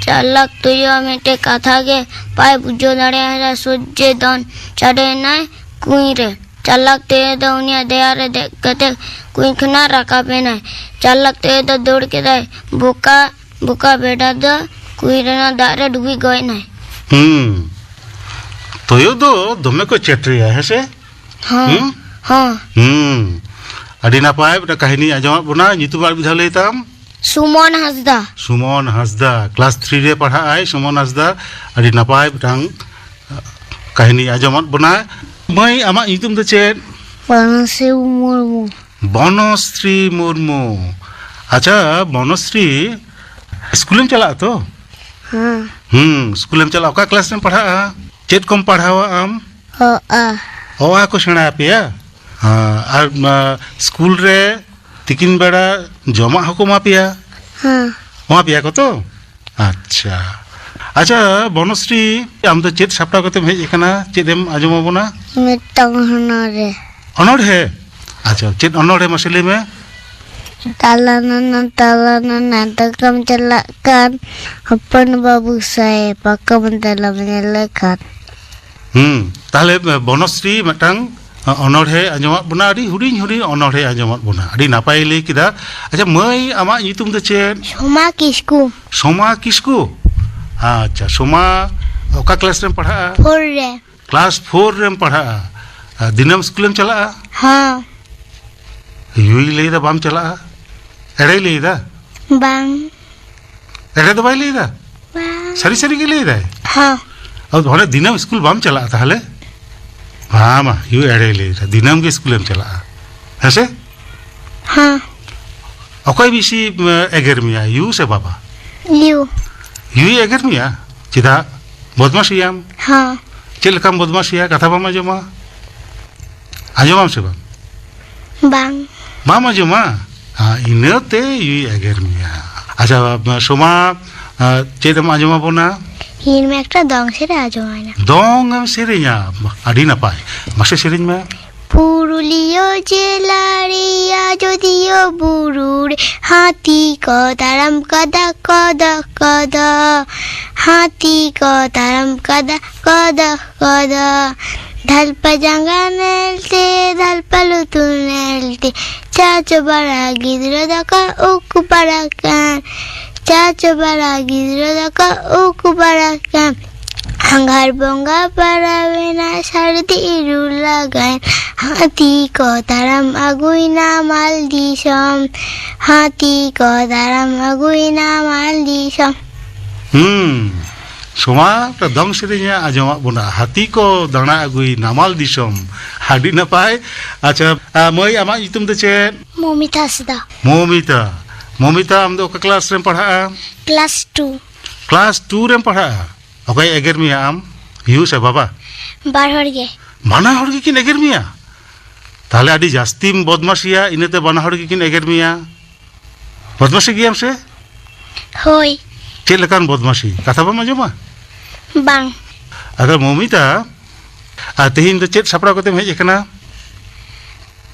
ᱪᱟᱞᱟᱠ ᱛᱩᱭᱩᱣᱟᱜ ᱢᱤᱫᱴᱮᱡ ᱠᱟᱛᱷᱟ ᱜᱮ ᱵᱟᱭ ᱵᱩᱡᱷᱟᱹᱣ ᱫᱟᱲᱮᱭᱟᱫᱟ᱾ ᱥᱚᱡᱷᱮ ᱫᱚᱱ ᱪᱟᱰᱚᱭᱮᱱᱟᱭ ᱠᱩᱸᱧ ᱨᱮ᱾ ᱪᱟᱞᱟᱠ ᱛᱩᱭᱩ ᱫᱚ ᱩᱱᱤᱭᱟᱜ ᱫᱮᱭᱟ ᱨᱮ ᱫᱮᱡ ᱠᱟᱛᱮ ᱠᱩᱸᱧ ᱠᱷᱚᱱᱟᱜ ᱨᱟᱠᱟᱵ ᱮᱱᱟᱭ᱾ ᱪᱟᱞᱟᱠ ᱛᱩᱭᱩ ᱫᱚ ᱫᱟᱹᱲ ᱠᱮᱫᱟᱭ᱾ ᱵᱚᱠᱟ, ᱵᱚᱠᱟ ᱵᱷᱮᱰᱟ ᱫᱚ ᱠᱩᱸᱧ ᱨᱮᱱᱟᱜ ᱫᱟᱜ ᱨᱮ ᱰᱩᱵᱩᱡ ᱜᱚᱡ ᱮᱱᱟᱭ᱾ ᱦᱩᱸ᱾ ᱛᱩᱭᱩ ᱫᱚ ᱫᱚᱢᱮ ᱠᱚ ᱪᱮᱴᱨᱤᱭᱟ, ᱦᱮᱸ ᱥᱮ? ᱦᱚᱸ᱾ ᱦᱩᱸ? ᱦᱚᱸ᱾ ᱦᱩᱸ᱾ ᱟᱹᱰᱤ ᱱᱟᱯᱟᱭ ᱢᱤᱫᱴᱟᱝ ᱠᱟᱹᱦᱱᱤ ᱟᱸᱡᱚᱢᱟᱫ ᱵᱚᱱᱟ᱾ ᱧᱩᱛᱩᱢ ᱟᱨ ᱢᱤᱫ ᱫᱷᱟᱣ ᱞᱟᱹᱭ ᱛᱟᱢ᱾ ᱥᱩᱢᱚᱱ ᱦᱟᱸᱥᱫᱟ᱾ ᱥᱩᱢᱚᱱ ᱦᱟᱸᱥᱫᱟ, ᱠᱞᱟᱥ ᱛᱷᱨᱤ ᱨᱮ ᱯᱟᱲᱦᱟᱜ ᱟᱭ ᱥᱩᱢᱚᱱ ᱦᱟᱸᱥᱫᱟ᱾ ᱟᱹᱰᱤ ᱱᱟᱯᱟᱭ ᱢᱤᱫᱴᱟᱝ ᱠᱟᱹᱦᱱᱤ ᱟᱸᱡᱚᱢᱟᱫ ᱵᱚᱱᱟ᱾ ᱢᱟᱹᱭ, ᱟᱢᱟᱜ ᱧᱩᱛᱩᱢ ᱫᱚ ᱪᱮᱫ? ᱵᱚᱱᱚᱥᱨᱤ ᱢᱩᱨᱢᱩ᱾ ᱵᱚᱱᱚᱥᱨᱤ ᱢᱩᱨᱢᱩ᱾ ᱟᱪᱪᱷᱟ ᱵᱚᱱᱚᱥᱨᱤ, ᱥᱠᱩᱞᱮᱢ ᱪᱟᱞᱟᱜᱼᱟ ᱛᱚ? ᱦᱮᱸ᱾ ᱦᱩᱸ, ᱥᱠᱩᱞᱮᱢ ᱪᱟᱞᱟᱜᱼᱟ᱾ ᱚᱠᱟ ᱠᱞᱟᱥ ᱨᱮᱢ ᱯᱟᱲᱦᱟᱜᱼᱟ? ᱪᱮᱫ ᱠᱚᱢ ᱯᱟᱲᱦᱟᱣᱟ ᱟᱢ? ᱚ, ᱟ᱾ ᱚ, ᱟ ᱠᱚ ᱥᱮᱬᱟ ᱟᱯᱮᱭᱟ? ᱦᱮᱸ, ᱟᱨ, ᱟ, ᱥᱠᱩᱞ ᱨᱮ ᱛᱤᱠᱤᱱ ᱵᱮᱲᱟ ᱡᱚᱢᱟᱜ ᱦᱚᱸᱠᱚ ᱮᱢᱟ ᱯᱮᱭᱟ? ᱦᱮᱸ᱾ ᱮᱢᱟ ᱯᱮᱭᱟ ᱠᱚ ᱛᱚ? ᱟᱪᱪᱷᱟ᱾ ᱟᱪᱪᱷᱟ ᱵᱚᱱᱚᱥᱨᱤ, ᱟᱢ ᱫᱚ ᱪᱮᱫ ᱥᱟᱯᱲᱟᱣ ᱠᱟᱛᱮᱢ ᱦᱮᱡ ᱟᱠᱟᱱᱟ? ᱪᱮᱫ ᱮᱢ ᱟᱸᱡᱚᱢ ᱟᱵᱚᱱᱟ? ᱢᱤᱫᱴᱟᱝ ᱚᱱᱚᱬᱦᱮ᱾ ᱚᱱᱚᱬᱦᱮ? ᱟᱪᱪᱷᱟ, ᱪᱮᱫ ᱚᱱᱚᱬᱦᱮ ᱢᱟᱥᱮ ᱞᱟᱹᱭ ᱢᱮ? ᱛᱟᱞᱟ ᱱᱟᱱᱟ, ᱛᱟᱞᱟ ᱱᱟᱱᱟ, ᱫᱟᱠᱟᱢ ᱪᱟᱞᱟᱜ ᱠᱟᱱ, ᱦᱚᱯᱚᱱ ᱵᱟᱹᱵᱩ ᱥᱟᱦᱮᱵᱽ, ᱯᱟᱠᱟᱢ ᱛᱟᱞᱟᱢ ᱧᱮᱞ ᱞᱮᱠᱷᱟᱱ᱾ ᱦᱩᱸ, ᱛᱟᱦᱞᱮ ᱵᱚᱱᱚᱥᱨᱤ ᱢᱤᱫᱴᱟᱝ ᱚᱱᱚᱬᱦᱮ ᱟᱸᱡᱚᱢᱟᱫ ᱵᱚᱱᱟ, ᱟᱹᱰᱤ ᱦᱩᱰᱤᱧ ᱦᱩᱰᱤᱧ ᱚᱱᱚᱬᱦᱮ ᱟᱸᱡᱚᱢᱟᱫ ᱵᱚᱱᱟ, ᱟᱹᱰᱤ ᱱᱟᱯᱟᱭᱮ ᱞᱟᱹᱭ ᱠᱮᱫᱟ᱾ ᱟᱪᱪᱷᱟ ᱢᱟᱹᱭ, ᱟᱢᱟᱜ ᱧᱩᱛᱩᱢ ᱫᱚ ᱪᱮᱫ? ᱥᱳᱢᱟ ᱠᱤᱥᱠᱩ᱾ ᱥᱳᱢᱟ ᱠᱤᱥᱠᱩ? ᱟᱪᱪᱷᱟ, ᱥᱳᱢᱟ, ᱚᱠᱟ ᱠᱞᱟᱥ ᱨᱮᱢ ᱯᱟᱲᱦᱟᱜᱼᱟ? ᱯᱷᱳᱨ ᱨᱮ᱾ ᱠᱞᱟᱥ ᱯᱷᱳᱨ ᱨᱮᱢ ᱯᱟᱲᱦᱟᱜᱼᱟ᱾ ᱟᱨ ᱫᱤᱱᱟᱹᱢ ᱥᱠᱩᱞᱮᱢ ᱪᱟᱞᱟᱜᱼᱟ? ᱦᱚᱸ᱾ ᱭᱩᱭ ᱞᱟᱹᱭᱫᱟ ᱵᱟᱢ ᱪᱟᱞᱟᱜᱼᱟ, ᱮᱲᱮᱭ ᱞᱟᱹᱭᱫᱟ? ᱵᱟᱝ᱾ ᱮᱲᱮ ᱫᱚ ᱵᱟᱭ ᱞᱟᱹᱭᱫᱟ? ᱵᱟᱝ᱾ ᱥᱟᱹᱨᱤ ᱥᱟᱹᱨᱤ ᱜᱮ ᱞᱟᱹᱭ ᱫᱟᱭ? ᱦᱮᱸ᱾ ᱟᱫᱚ ᱚᱸᱰᱮ ᱫᱤᱱᱟᱹᱢ ᱥᱠᱩᱞ ᱵᱟᱢ ᱪᱟᱞᱟᱜᱼᱟ ᱛᱟᱦᱚᱞᱮ? ᱵᱟᱝ, ᱵᱟᱝ, ᱭᱩ ᱮᱲᱮ ᱞᱟᱹᱭ ᱫᱟ, ᱫᱤᱱᱟᱹᱢ ᱜᱮ ᱥᱠᱩᱞᱮᱢ ᱪᱟᱞᱟᱜᱼᱟ, ᱦᱮᱸ ᱥᱮ? ᱦᱮᱸ᱾ ᱚᱠᱚᱭ ᱵᱮᱥᱤ, ᱮ, ᱮᱜᱮᱨ ᱢᱮᱭᱟ, ᱭᱩ ᱥᱮ ᱵᱟᱵᱟ? ᱭᱩ᱾ ᱭᱩᱭ ᱮᱜᱮᱨ ᱢᱮᱭᱟ? ᱪᱮᱫᱟᱜ? ᱵᱚᱫᱢᱟᱥᱤᱭᱟᱢ? ᱦᱮᱸ᱾ ᱪᱮᱫ ᱞᱮᱠᱟᱢ ᱵᱚᱫᱢᱟᱥᱤᱭᱟ? ᱠᱟᱛᱷᱟ ᱵᱟᱢ ᱟᱸᱡᱚᱢᱟ? ᱟᱸᱡᱚᱢᱟᱢ ᱥᱮ ᱵᱟᱝ? ᱵᱟᱝ᱾ ᱵᱟᱢ ᱟᱸᱡᱚᱢᱟ? ᱦᱮᱸ, ᱤᱱᱟᱹᱛᱮ ᱭᱩᱭ ᱮᱜᱮᱨ ᱢᱮᱭᱟ᱾ ᱟᱪᱪᱷᱟ, ᱥᱳᱢᱟ, ᱮ, ᱪᱮᱫ ᱮᱢ ᱟᱸᱡᱚᱢ ᱟᱵᱚᱱᱟ? ᱤᱧ ᱢᱟ ᱮᱠᱴᱟ ᱫᱚᱝ ᱥᱮᱨᱮᱧ ᱟᱸᱡᱚᱢ ᱟᱭ ᱱᱟ᱾ ᱫᱚᱝ ᱮᱢ ᱥᱮᱨᱮᱧᱟ? ᱟᱹᱰᱤ ᱱᱟᱯᱟᱭ, ᱢᱟᱥᱮ ᱥᱮᱨᱮᱧ ᱢᱮ᱾ ᱯᱩᱨᱩᱞᱤᱭᱟᱹ ᱡᱮᱞᱟ ᱨᱮᱭᱟᱜ ᱟᱡᱚᱫᱤᱭᱟᱹ ᱵᱩᱨᱩ ᱨᱮ ᱦᱟᱹᱛᱤ ᱠᱚ ᱛᱟᱲᱟᱢ ᱠᱟᱫᱟ ᱠᱚᱫᱚ ᱠᱚᱫᱚ, ᱦᱟᱹᱛᱤ ᱠᱚ ᱛᱟᱲᱟᱢ ᱠᱟᱫᱟ ᱠᱚᱫᱚ ᱠᱚᱫᱚ᱾ ᱫᱷᱟᱞᱯᱟ ᱡᱟᱸᱜᱟ ᱧᱮᱞᱛᱮ, ᱫᱷᱟᱞᱯᱟ ᱞᱩᱛᱩᱨ ᱧᱮᱞᱛᱮ, ᱪᱟᱪᱚ ᱵᱟᱲᱟ ᱜᱤᱫᱽᱨᱟᱹ ᱫᱚᱠᱚ ᱩᱠᱩ ᱵᱟᱲᱟ ᱠᱟᱱ, ᱪᱟᱪᱚ ᱵᱟᱲᱟ ᱜᱤᱫᱽᱨᱟᱹ ᱫᱚᱠᱚ ᱩᱠᱩ ᱵᱟᱲᱟ ᱠᱟᱱ᱾ ᱟᱸᱜᱷᱟᱲ ᱵᱚᱸᱜᱟ ᱯᱟᱨᱟᱣᱮᱱᱟ, ᱥᱟᱹᱨᱫᱤ ᱤᱨᱩ ᱞᱟᱜᱟᱭᱮᱱ, ᱦᱟᱹᱛᱤ ᱠᱚ ᱛᱟᱲᱟᱢ ᱟᱹᱜᱩᱭᱱᱟ ᱢᱟᱞ ᱫᱤᱥᱚᱢ, ᱦᱟᱹᱛᱤ ᱠᱚ ᱛᱟᱲᱟᱢ ᱟᱹᱜᱩᱭᱱᱟ ᱢᱟᱞ ᱫᱤᱥᱚᱢ᱾ ᱦᱩᱸ, ᱥᱚᱢᱟ ᱫᱚᱝ ᱥᱮᱨᱮᱧ ᱮ ᱟᱸᱡᱚᱢᱟᱫ ᱵᱚᱱᱟ, ᱦᱟᱹᱛᱤ ᱠᱚ ᱫᱟᱬᱟ ᱟᱹᱜᱩᱭ ᱱᱟᱢᱟᱞ ᱫᱤᱥᱚᱢ᱾ ᱟᱹᱰᱤ ᱱᱟᱯᱟᱭ᱾ ᱟᱪᱪᱷᱟ, ᱟ, ᱢᱟᱹᱭ, ᱟᱢᱟᱜ ᱧᱩᱛᱩᱢ ᱫᱚ ᱪᱮᱫ? ᱢᱚᱢᱤᱛᱟ ᱦᱟᱸᱥᱫᱟ᱾ ᱢᱚᱢᱤᱛᱟ, ᱢᱚᱢᱤᱛᱟ, ᱟᱢ ᱫᱚ ᱚᱠᱟ ᱠᱞᱟᱥ ᱨᱮᱢ ᱯᱟᱲᱦᱟᱜᱼᱟ? Class two. ᱠᱞᱟᱥ ᱴᱩ ᱨᱮᱢ ᱯᱟᱲᱦᱟᱜᱼᱟ? ᱚᱠᱚᱭ ᱮᱜᱮᱨ ᱢᱮᱭᱟ ᱟᱢ? ᱭᱩ ᱥᱮ ᱵᱟᱵᱟ? ᱵᱟᱨ ᱦᱚᱲ ᱜᱮ᱾ ᱵᱟᱱᱟ ᱦᱚᱲ ᱜᱮᱠᱤᱱ ᱮᱜᱮᱨ ᱢᱮᱭᱟ? ᱛᱟᱦᱞᱮ ᱟᱹᱰᱤ ᱡᱟᱹᱥᱛᱤᱢ ᱵᱚᱫᱢᱟᱥᱤᱭᱟ, ᱤᱱᱟᱹᱛᱮ ᱵᱟᱱᱟ ᱦᱚᱲ ᱜᱮᱠᱤᱱ ᱮᱜᱮᱨ ᱢᱮᱭᱟ᱾ ᱵᱚᱫᱢᱟᱥᱤ ᱜᱮᱭᱟᱢ ᱥᱮ? ᱦᱳᱭ᱾ ᱪᱮᱫ ᱞᱮᱠᱟᱱ ᱵᱚᱫᱢᱟᱥᱤ? ᱠᱟᱛᱷᱟ ᱵᱟᱢ ᱟᱸᱡᱚᱢᱟ? ᱵᱟᱝ᱾ ᱟᱫᱚ ᱢᱚᱢᱤᱛᱟ, ᱟᱨ ᱛᱮᱦᱮᱧ ᱫᱚ ᱪᱮᱫ ᱥᱟᱯᱲᱟᱣ ᱠᱟᱛᱮᱢ ᱦᱮᱡ ᱟᱠᱟᱱᱟ?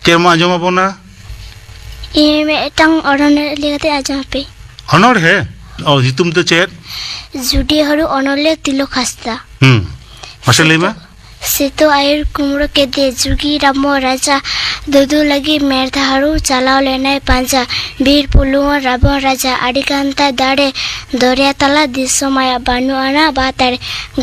ᱪᱮᱫ ᱮᱢ ᱟᱸᱡᱚᱢ ᱟᱵᱚᱱᱟ? ᱤᱧ ᱢᱤᱫᱴᱟᱝ ᱚᱱᱚᱬᱦᱮ ᱞᱟᱹᱭ ᱠᱟᱛᱮ ᱟᱸᱡᱚᱢ ᱟᱯᱮ᱾ ᱚᱱᱚᱬᱦᱮ? ᱚ, ᱧᱩᱛᱩᱢ ᱫᱚ ᱪᱮᱫ? ᱡᱩᱰᱤ ᱦᱟᱹᱲᱩ ᱚᱱᱚᱞᱤᱭᱟᱹ ᱛᱤᱞᱚᱠ ᱦᱟᱸᱥᱫᱟ᱾ ᱦᱩᱸ, ᱢᱟᱥᱮ ᱞᱟᱹᱭ ᱢᱮ᱾ ᱥᱤᱛᱩ ᱟᱭᱩᱨ ᱠᱩᱢᱲᱩ ᱠᱮᱫᱮ ᱡᱩᱜᱤ ᱨᱟᱢᱚ ᱨᱟᱡᱟ, ᱫᱩᱫᱩ ᱞᱟᱹᱜᱤᱫ ᱢᱮᱨᱫᱷᱟ ᱦᱟᱹᱲᱩ ᱪᱟᱞᱟᱣ ᱞᱮᱱᱟᱭ ᱯᱟᱸᱡᱟ᱾ ᱵᱤᱨ ᱯᱩᱞᱩᱣᱟᱹ ᱨᱟᱵᱚᱱ ᱨᱟᱡᱟ ᱟᱹᱰᱤ ᱜᱟᱱ ᱛᱟᱭ ᱫᱟᱲᱮ, ᱫᱚᱨᱭᱟ ᱛᱟᱞᱟ ᱫᱤᱥᱚᱢ ᱟᱭᱟᱜ ᱵᱟᱹᱱᱩᱜ ᱟᱱᱟ ᱵᱟᱛᱟᱲ᱾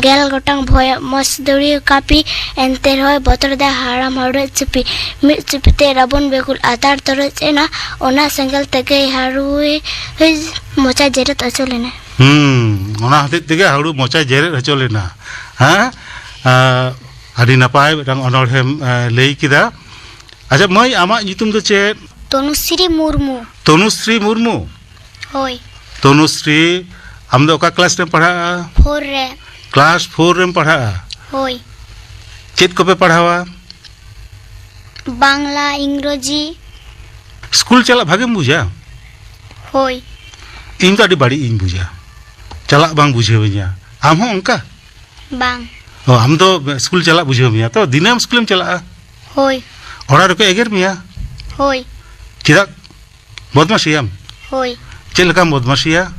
ᱜᱮᱞ ᱜᱚᱴᱟᱝ ᱵᱷᱚᱭᱟᱜ ᱢᱚᱥ ᱫᱩᱲᱤ ᱠᱟᱹᱯᱤ, ᱮᱱᱛᱮ ᱨᱮᱦᱚᱸᱭ ᱵᱚᱛᱚᱨ ᱫᱟᱭ ᱦᱟᱲᱟᱢ ᱦᱟᱹᱲᱩ ᱪᱩᱯᱤ᱾ ᱢᱤᱫ ᱪᱩᱯᱤ ᱛᱮ ᱨᱟᱵᱚᱱ ᱵᱮᱜᱩᱞ ᱟᱛᱟᱨ ᱛᱚᱨᱚᱡ ᱮᱱᱟ, ᱚᱱᱟ ᱥᱮᱸᱜᱮᱞ ᱛᱮᱜᱮ ᱦᱟᱹᱲᱩᱭ ᱢᱚᱪᱟ ᱡᱮᱨᱮᱫ ᱚᱪᱚ ᱞᱮᱱᱟ᱾ ᱦᱩᱸ, ᱚᱱᱟ ᱦᱚᱛᱮᱡ ᱛᱮᱜᱮ ᱦᱟᱹᱲᱩ ᱢᱚᱪᱟᱭ ᱡᱮᱨᱮᱫ ᱦᱚᱪᱚ ᱞᱮᱱᱟ᱾ ᱦᱮᱸ? ᱟᱸ, ᱟᱹᱰᱤ ᱱᱟᱯᱟᱭ ᱢᱤᱫᱴᱟᱝ ᱚᱱᱚᱬᱦᱮᱢ, ᱟᱸ, ᱞᱟᱹᱭ ᱠᱮᱫᱟ᱾ ᱟᱪᱪᱷᱟ ᱢᱟᱹᱭ, ᱟᱢᱟᱜ ᱧᱩᱛᱩᱢ ᱫᱚ ᱪᱮᱫ? ᱛᱚᱱᱩᱥᱨᱤ ᱢᱩᱨᱢᱩ᱾ ᱛᱚᱱᱩᱥᱨᱤ ᱢᱩᱨᱢᱩ? ᱦᱳᱭ᱾ ᱛᱚᱱᱩᱥᱨᱤ, ᱟᱢ ᱫᱚ ᱚᱠᱟ ᱠᱞᱟᱥ ᱨᱮᱢ ᱯᱟᱲᱦᱟᱜᱼᱟ? ᱯᱷᱳᱨ ᱨᱮ᱾ ᱠᱞᱟᱥ ᱯᱷᱳᱨ ᱨᱮᱢ ᱯᱟᱲᱦᱟᱜᱼᱟ? ᱦᱳᱭ᱾ ᱪᱮᱫ ᱠᱚᱯᱮ ᱯᱟᱲᱦᱟᱣᱟ? ᱵᱟᱝᱞᱟ, ᱤᱝᱨᱚᱡᱤ᱾ ᱥᱠᱩᱞ ᱪᱟᱞᱟᱜ ᱵᱷᱟᱜᱮᱢ ᱵᱩᱡᱟ? ᱦᱳᱭ᱾ ᱤᱧ ᱫᱚ ᱟᱹᱰᱤ ᱵᱟᱹᱲᱤᱡ ᱤᱧ ᱵᱩᱡᱟ, ᱪᱟᱞᱟᱜ ᱵᱟᱝ ᱵᱩᱡᱷᱟᱹᱣᱤᱧᱟ᱾ ᱟᱢ ᱦᱚᱸ ᱚᱱᱠᱟ? ᱵᱟᱝ᱾ ᱚ, ᱟᱢ ᱫᱚ ᱥᱠᱩᱞ ᱪᱟᱞᱟᱜ ᱵᱩᱡᱷᱟᱹᱣ ᱢᱮᱭᱟ ᱛᱚ, ᱫᱤᱱᱟᱹᱢ ᱥᱠᱩᱞᱮᱢ ᱪᱟᱞᱟᱜᱼᱟ? ᱦᱳᱭ᱾ ᱚᱲᱟᱜ ᱨᱮᱠᱚ ᱮᱜᱮᱨ ᱢᱮᱭᱟ? ᱦᱳᱭ᱾ ᱪᱮᱫᱟᱜ? ᱵᱚᱫᱢᱟᱥᱤᱭᱟᱢ? ᱦᱳᱭ᱾ ᱪᱮᱫ ᱞᱮᱠᱟᱢ ᱵᱚᱫᱢᱟᱥᱤᱭᱟ?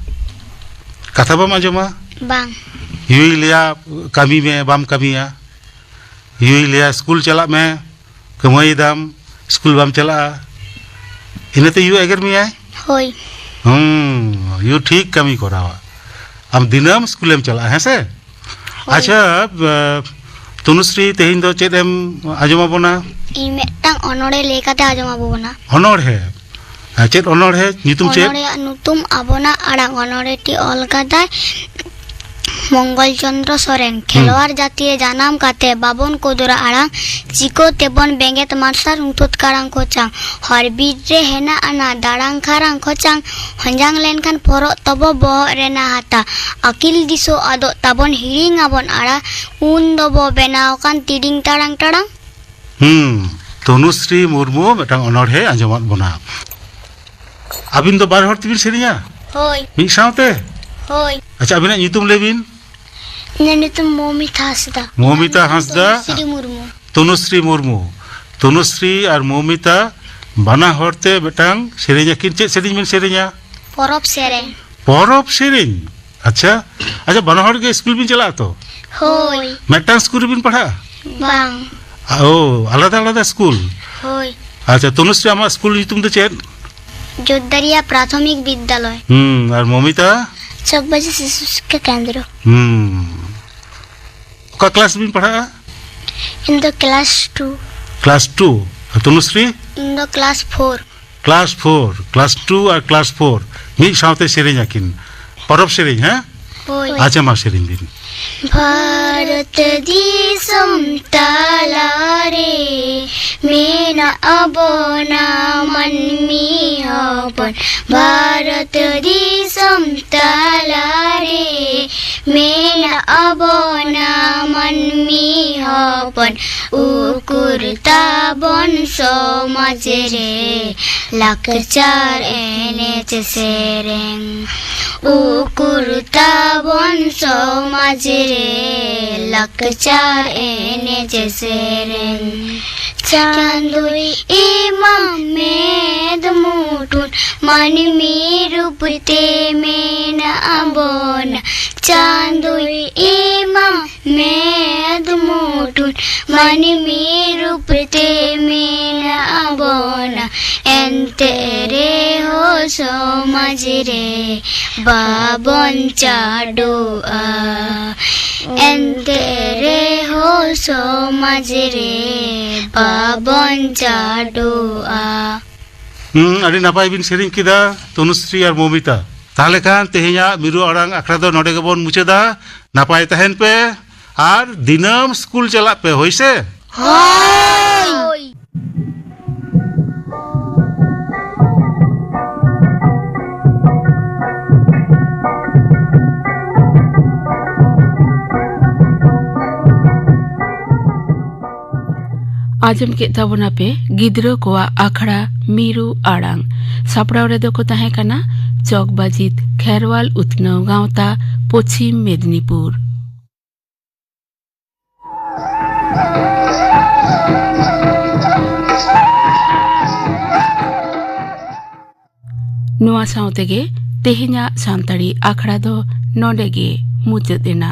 ᱠᱟᱛᱷᱟ ᱵᱟᱢ ᱟᱸᱡᱚᱢᱟ? ᱵᱟᱝ᱾ ᱭᱩᱭ ᱞᱟᱹᱭᱟ, "ᱠᱟᱹᱢᱤ ᱢᱮ", ᱵᱟᱢ ᱠᱟᱹᱢᱤᱭᱟ᱾ ᱭᱩᱭ ᱞᱟᱹᱭᱟ, "ᱥᱠᱩᱞ ᱪᱟᱞᱟᱜ ᱢᱮ, ᱠᱟᱹᱢᱟᱹᱭ ᱫᱟᱢ, ᱥᱠᱩᱞ ᱵᱟᱢ ᱪᱟᱞᱟᱜᱼᱟ", ᱤᱱᱟᱹᱛᱮ ᱭᱩ ᱮᱜᱮᱨ ᱢᱮᱭᱟᱭ? ᱦᱳᱭ᱾ ᱦᱩᱸ, ᱭᱩ ᱴᱷᱤᱠ ᱠᱟᱹᱢᱤ ᱠᱚᱨᱟᱣᱟ᱾ ᱟᱢ ᱫᱤᱱᱟᱹᱢ ᱥᱠᱩᱞᱮᱢ ᱪᱟᱞᱟᱜᱼᱟ, ᱦᱮᱸ ᱥᱮ? ᱦᱳᱭ᱾ ᱟᱪᱪᱷᱟ, ᱮ, ᱛᱚᱱᱩᱥᱨᱤ, ᱛᱮᱦᱮᱧ ᱫᱚ ᱪᱮᱫ ᱮᱢ ᱟᱸᱡᱚᱢ ᱟᱵᱚᱱᱟ? ᱤᱧ ᱢᱤᱫᱴᱟᱝ ᱚᱱᱚᱬᱦᱮ ᱞᱟᱹᱭ ᱠᱟᱛᱮ ᱟᱸᱡᱚᱢ ᱟᱵᱚ ᱠᱟᱱᱟ᱾ ᱚᱱᱚᱬᱦᱮ? ᱦᱮᱸ, ᱪᱮᱫ ᱚᱱᱚᱬᱦᱮ? ᱧᱩᱛᱩᱢ ᱪᱮᱫ? ᱚᱱᱚᱬᱦᱮᱭᱟᱜ ᱧᱩᱛᱩᱢ ᱟᱵᱚᱱᱟᱜ ᱟᱲᱟᱝ᱾ ᱚᱱᱚᱬᱦᱮᱴᱤ ᱚᱞ ᱠᱟᱫᱟᱭ ᱢᱚᱝᱜᱚᱞ ᱪᱚᱸᱫᱽᱨᱚ ᱥᱚᱨᱮᱱ᱾ ᱦᱩᱸ᱾ ᱠᱷᱮᱞᱣᱟᱲ ᱡᱟᱹᱛᱤ ᱨᱮ ᱡᱟᱱᱟᱢ ᱠᱟᱛᱮ ᱵᱟᱵᱚᱱ ᱠᱚᱫᱚᱨᱟ ᱟᱲᱟᱝ, ᱪᱤᱠᱟᱹ ᱛᱮᱵᱚᱱ ᱵᱮᱸᱜᱮᱫ ᱢᱟᱨᱥᱟᱞ ᱨᱩᱸᱛᱩᱫ ᱠᱟᱲᱟᱝ ᱠᱚᱪᱟᱝ? ᱦᱚᱨ ᱵᱤᱨ ᱨᱮ ᱦᱮᱱᱟᱜ ᱟᱱᱟ ᱫᱟᱲᱟᱝ ᱠᱷᱟᱨᱟᱝ ᱠᱚᱪᱟᱝ, ᱦᱚᱧᱡᱟᱝ ᱞᱮᱱᱠᱷᱟᱱ ᱯᱚᱨᱚᱜ ᱛᱚᱵᱚ ᱵᱚᱦᱚᱜ ᱨᱮᱱᱟ ᱦᱟᱛᱟ᱾ ᱟᱹᱠᱤᱞ ᱫᱤᱥᱟᱹ ᱟᱫᱚᱜ ᱛᱟᱵᱚᱱ ᱦᱤᱲᱤᱧ ᱟᱵᱚᱱ ᱟᱲᱟ, ᱩᱱ ᱫᱚᱵᱚ ᱵᱮᱱᱟᱣ ᱠᱟᱱ ᱛᱤᱰᱤᱝ ᱛᱟᱲᱟᱝ ᱴᱟᱲᱟᱝ᱾ ᱦᱩᱸ, ᱛᱚᱱᱩᱥᱨᱤ ᱢᱩᱨᱢᱩ ᱢᱤᱫᱴᱟᱝ ᱚᱱᱚᱬᱦᱮ ᱟᱸᱡᱚᱢᱟᱫ ᱵᱚᱱᱟ᱾ ᱟᱹᱵᱤᱱ ᱫᱚ ᱵᱟᱨ ᱦᱚᱲ ᱛᱮᱵᱤᱱ ᱥᱮᱨᱮᱧᱟ? ᱦᱳᱭ᱾ ᱢᱤᱫ ᱥᱟᱶᱛᱮ? ᱦᱳᱭ᱾ ᱟᱪᱪᱷᱟ, ᱟᱹᱵᱤᱱᱟᱜ ᱧᱩᱛᱩᱢ ᱞᱟᱹᱭ ᱵᱤᱱ᱾ ᱤᱧᱟᱹᱜ ᱧᱩᱛᱩᱢ ᱢᱚᱢᱤᱛᱟ ᱦᱟᱸᱥᱫᱟ᱾ ᱢᱚᱢᱤᱛᱟ ᱦᱟᱸᱥᱫᱟ᱾ ᱥᱨᱤ ᱢᱩᱨᱢᱩ᱾ ᱛᱚᱱᱩᱥᱨᱤ ᱢᱩᱨᱢᱩ᱾ ᱛᱚᱱᱩᱥᱨᱤ ᱟᱨ ᱢᱚᱢᱤᱛᱟ ᱵᱟᱱᱟ ᱦᱚᱲ ᱛᱮ ᱢᱤᱫᱴᱟᱝ ᱥᱮᱨᱮᱧ ᱟᱹᱠᱤᱱ᱾ ᱪᱮᱫ ᱥᱮᱨᱮᱧ ᱵᱤᱱ ᱥᱮᱨᱮᱧᱟ? ᱯᱚᱨᱚᱵᱽ ᱥᱮᱨᱮᱧ᱾ ᱯᱚᱨᱚᱵᱽ ᱥᱮᱨᱮᱧ? ᱟᱪᱪᱷᱟ᱾ ᱟᱪᱪᱷᱟ, ᱵᱟᱱᱟ ᱦᱚᱲ ᱜᱮ ᱥᱠᱩᱞ ᱵᱤᱱ ᱪᱟᱞᱟᱜᱼᱟ ᱛᱚ? ᱦᱳᱭ᱾ ᱢᱤᱫᱴᱟᱝ ᱥᱠᱩᱞ ᱨᱮᱵᱤᱱ ᱯᱟᱲᱦᱟᱜᱼᱟ? ᱵᱟᱝ᱾ ᱳ, ᱟᱞᱟᱫᱟ ᱟᱞᱟᱫᱟ ᱥᱠᱩᱞ? ᱦᱳᱭ᱾ ᱟᱪᱪᱷᱟ, ᱛᱚᱱᱩᱥᱨᱤ, ᱟᱢᱟᱜ ᱥᱠᱩᱞ ᱧᱩᱛᱩᱢ ᱫᱚ ᱪᱮᱫ? ᱡᱳᱛᱫᱟᱨᱤᱭᱟ ᱯᱨᱟᱛᱷᱚᱢᱤᱠ ᱵᱤᱫᱽᱫᱟᱞᱚᱭ᱾ ᱦᱩᱸ, ᱟᱨ ᱢᱚᱢᱤᱛᱟ? ᱪᱚᱠᱵᱟᱡᱤ ᱥᱤᱥᱩ ᱥᱤᱠᱠᱷᱟ ᱠᱮᱱᱫᱨᱚ᱾ ᱦᱩᱸ᱾ ᱚᱠᱟ ᱠᱞᱟᱥ ᱨᱮᱵᱤᱱ ᱯᱟᱲᱦᱟᱜᱼᱟ? ᱤᱧ ᱫᱚ ᱠᱞᱟᱥ ᱴᱩ᱾ Class two. ᱟᱨ ᱛᱚᱱᱩᱥᱨᱤ? ᱤᱧ ᱫᱚ class four. Class four, class two ᱟᱨ ᱠᱞᱟᱥ ᱯᱷᱳᱨ ᱢᱤᱫ ᱥᱟᱶᱛᱮ ᱥᱮᱨᱮᱧ ᱟᱹᱠᱤᱱ᱾ ᱯᱚᱨᱚᱵᱽ ᱥᱮᱨᱮᱧ, ᱦᱮᱸ? ᱦᱳᱭ᱾ ᱟᱪᱪᱷᱟ, ᱢᱟ ᱥᱮᱨᱮᱧ ᱵᱤᱱ᱾ ᱵᱷᱟᱨᱚᱛ ᱫᱤᱥᱚᱢ ᱛᱟᱞᱟᱨᱮ ᱢᱮᱱᱟᱜ ᱟᱵᱚᱱᱟ ᱢᱟᱹᱱᱢᱤ ᱦᱚᱯᱚᱱ᱾ ᱵᱷᱟᱨᱚᱛ ᱫᱤᱥᱚᱢ ᱛᱟᱞᱟᱨᱮ ᱢᱮᱱᱟᱜ ᱟᱵᱚᱱᱟ ᱢᱟᱹᱱᱢᱤ ᱦᱚᱯᱚᱱ᱾ ᱩᱠᱩᱨ ᱛᱟᱵᱚᱱ ᱥᱚᱢᱟᱡᱽ ᱨᱮ ᱞᱟᱠᱪᱟᱨ ᱮᱱᱮᱡ ᱥᱮᱨᱮᱧ᱾ ᱩᱠᱩᱨ ᱛᱟᱵᱚᱱ ᱥᱚᱢᱟᱡᱽ ᱨᱮ ᱞᱟᱠᱪᱟᱨ ᱮᱱᱮᱡ ᱥᱮᱨᱮᱧ᱾ ᱪᱟᱸᱫᱳᱭ ᱮᱢᱟᱢ ᱢᱮᱫ ᱢᱩᱴᱷᱩᱱ, ᱢᱟᱹᱱᱢᱤ ᱨᱩᱯ ᱛᱮ ᱢᱮᱱᱟᱜ ᱵᱚᱱᱟ᱾ ᱪᱟᱸᱫᱳᱭ ᱮᱢᱟᱢ ᱢᱮᱫ ᱢᱩᱴᱷᱩᱱ, ᱢᱟᱹᱱᱢᱤ ᱨᱩᱯ ᱛᱮ ᱢᱮᱱᱟᱜ ᱵᱚᱱᱟ᱾ ᱮᱱᱛᱮ ᱨᱮᱦᱚᱸ ᱥᱚᱢᱟᱡᱽ ᱨᱮ ᱵᱟᱵᱚᱱ ᱪᱟᱰᱚᱜᱼᱟ᱾ ᱮᱱᱛᱮ ᱨᱮᱦᱚᱸ ᱥᱚᱢᱟᱡᱽ ᱨᱮ ᱵᱟᱵᱚᱱ ᱪᱟᱰᱚᱜᱼᱟ᱾ ᱦᱩᱸ, ᱟᱹᱰᱤ ᱱᱟᱯᱟᱭ ᱵᱤᱱ ᱥᱮᱨᱮᱧ ᱠᱮᱫᱟ, ᱛᱚᱱᱩᱥᱨᱤ ᱟᱨ ᱢᱚᱢᱤᱛᱟ᱾ ᱛᱟᱦᱞᱮ ᱠᱷᱟᱱ ᱛᱮᱦᱮᱧᱟᱜ ᱢᱤᱨᱩ ᱟᱲᱟᱝ ᱟᱠᱷᱲᱟ ᱫᱚ ᱱᱚᱰᱮ ᱜᱮᱵᱚᱱ ᱢᱩᱪᱟᱹᱫᱟ᱾ ᱱᱟᱯᱟᱭ ᱛᱟᱦᱮᱱ ᱯᱮ ᱟᱨ ᱫᱤᱱᱟᱹᱢ ᱥᱠᱩᱞ ᱪᱟᱞᱟᱜ ᱯᱮ, ᱦᱳᱭ ᱥᱮ? ᱦᱳᱭ᱾ ᱟᱸᱡᱚᱢ ᱠᱮᱫ ᱛᱟᱵᱚᱱᱟᱯᱮ ᱜᱤᱫᱽᱨᱟᱹ ᱠᱚᱣᱟᱜ ᱟᱠᱷᱲᱟ ᱢᱤᱨᱩ ᱟᱲᱟᱝ᱾ ᱥᱟᱯᱲᱟᱣ ᱨᱮᱫᱚ ᱠᱚ ᱛᱟᱦᱮᱸ ᱠᱟᱱᱟ ᱪᱚᱠᱵᱟᱡᱤᱛ ᱠᱷᱮᱨᱣᱟᱞ ᱩᱛᱱᱟᱹᱣ ᱜᱟᱶᱛᱟ, ᱯᱚᱪᱷᱤᱢ ᱢᱮᱫᱽᱱᱤᱯᱩᱨ᱾ ᱱᱚᱣᱟ ᱥᱟᱶ ᱛᱮᱜᱮ ᱛᱮᱦᱮᱧᱟᱜ ᱥᱟᱱᱛᱟᱲᱤ ᱟᱠᱷᱲᱟ ᱫᱚ ᱱᱚᱰᱮ ᱜᱮ ᱢᱩᱪᱟᱹᱫ ᱮᱱᱟ᱾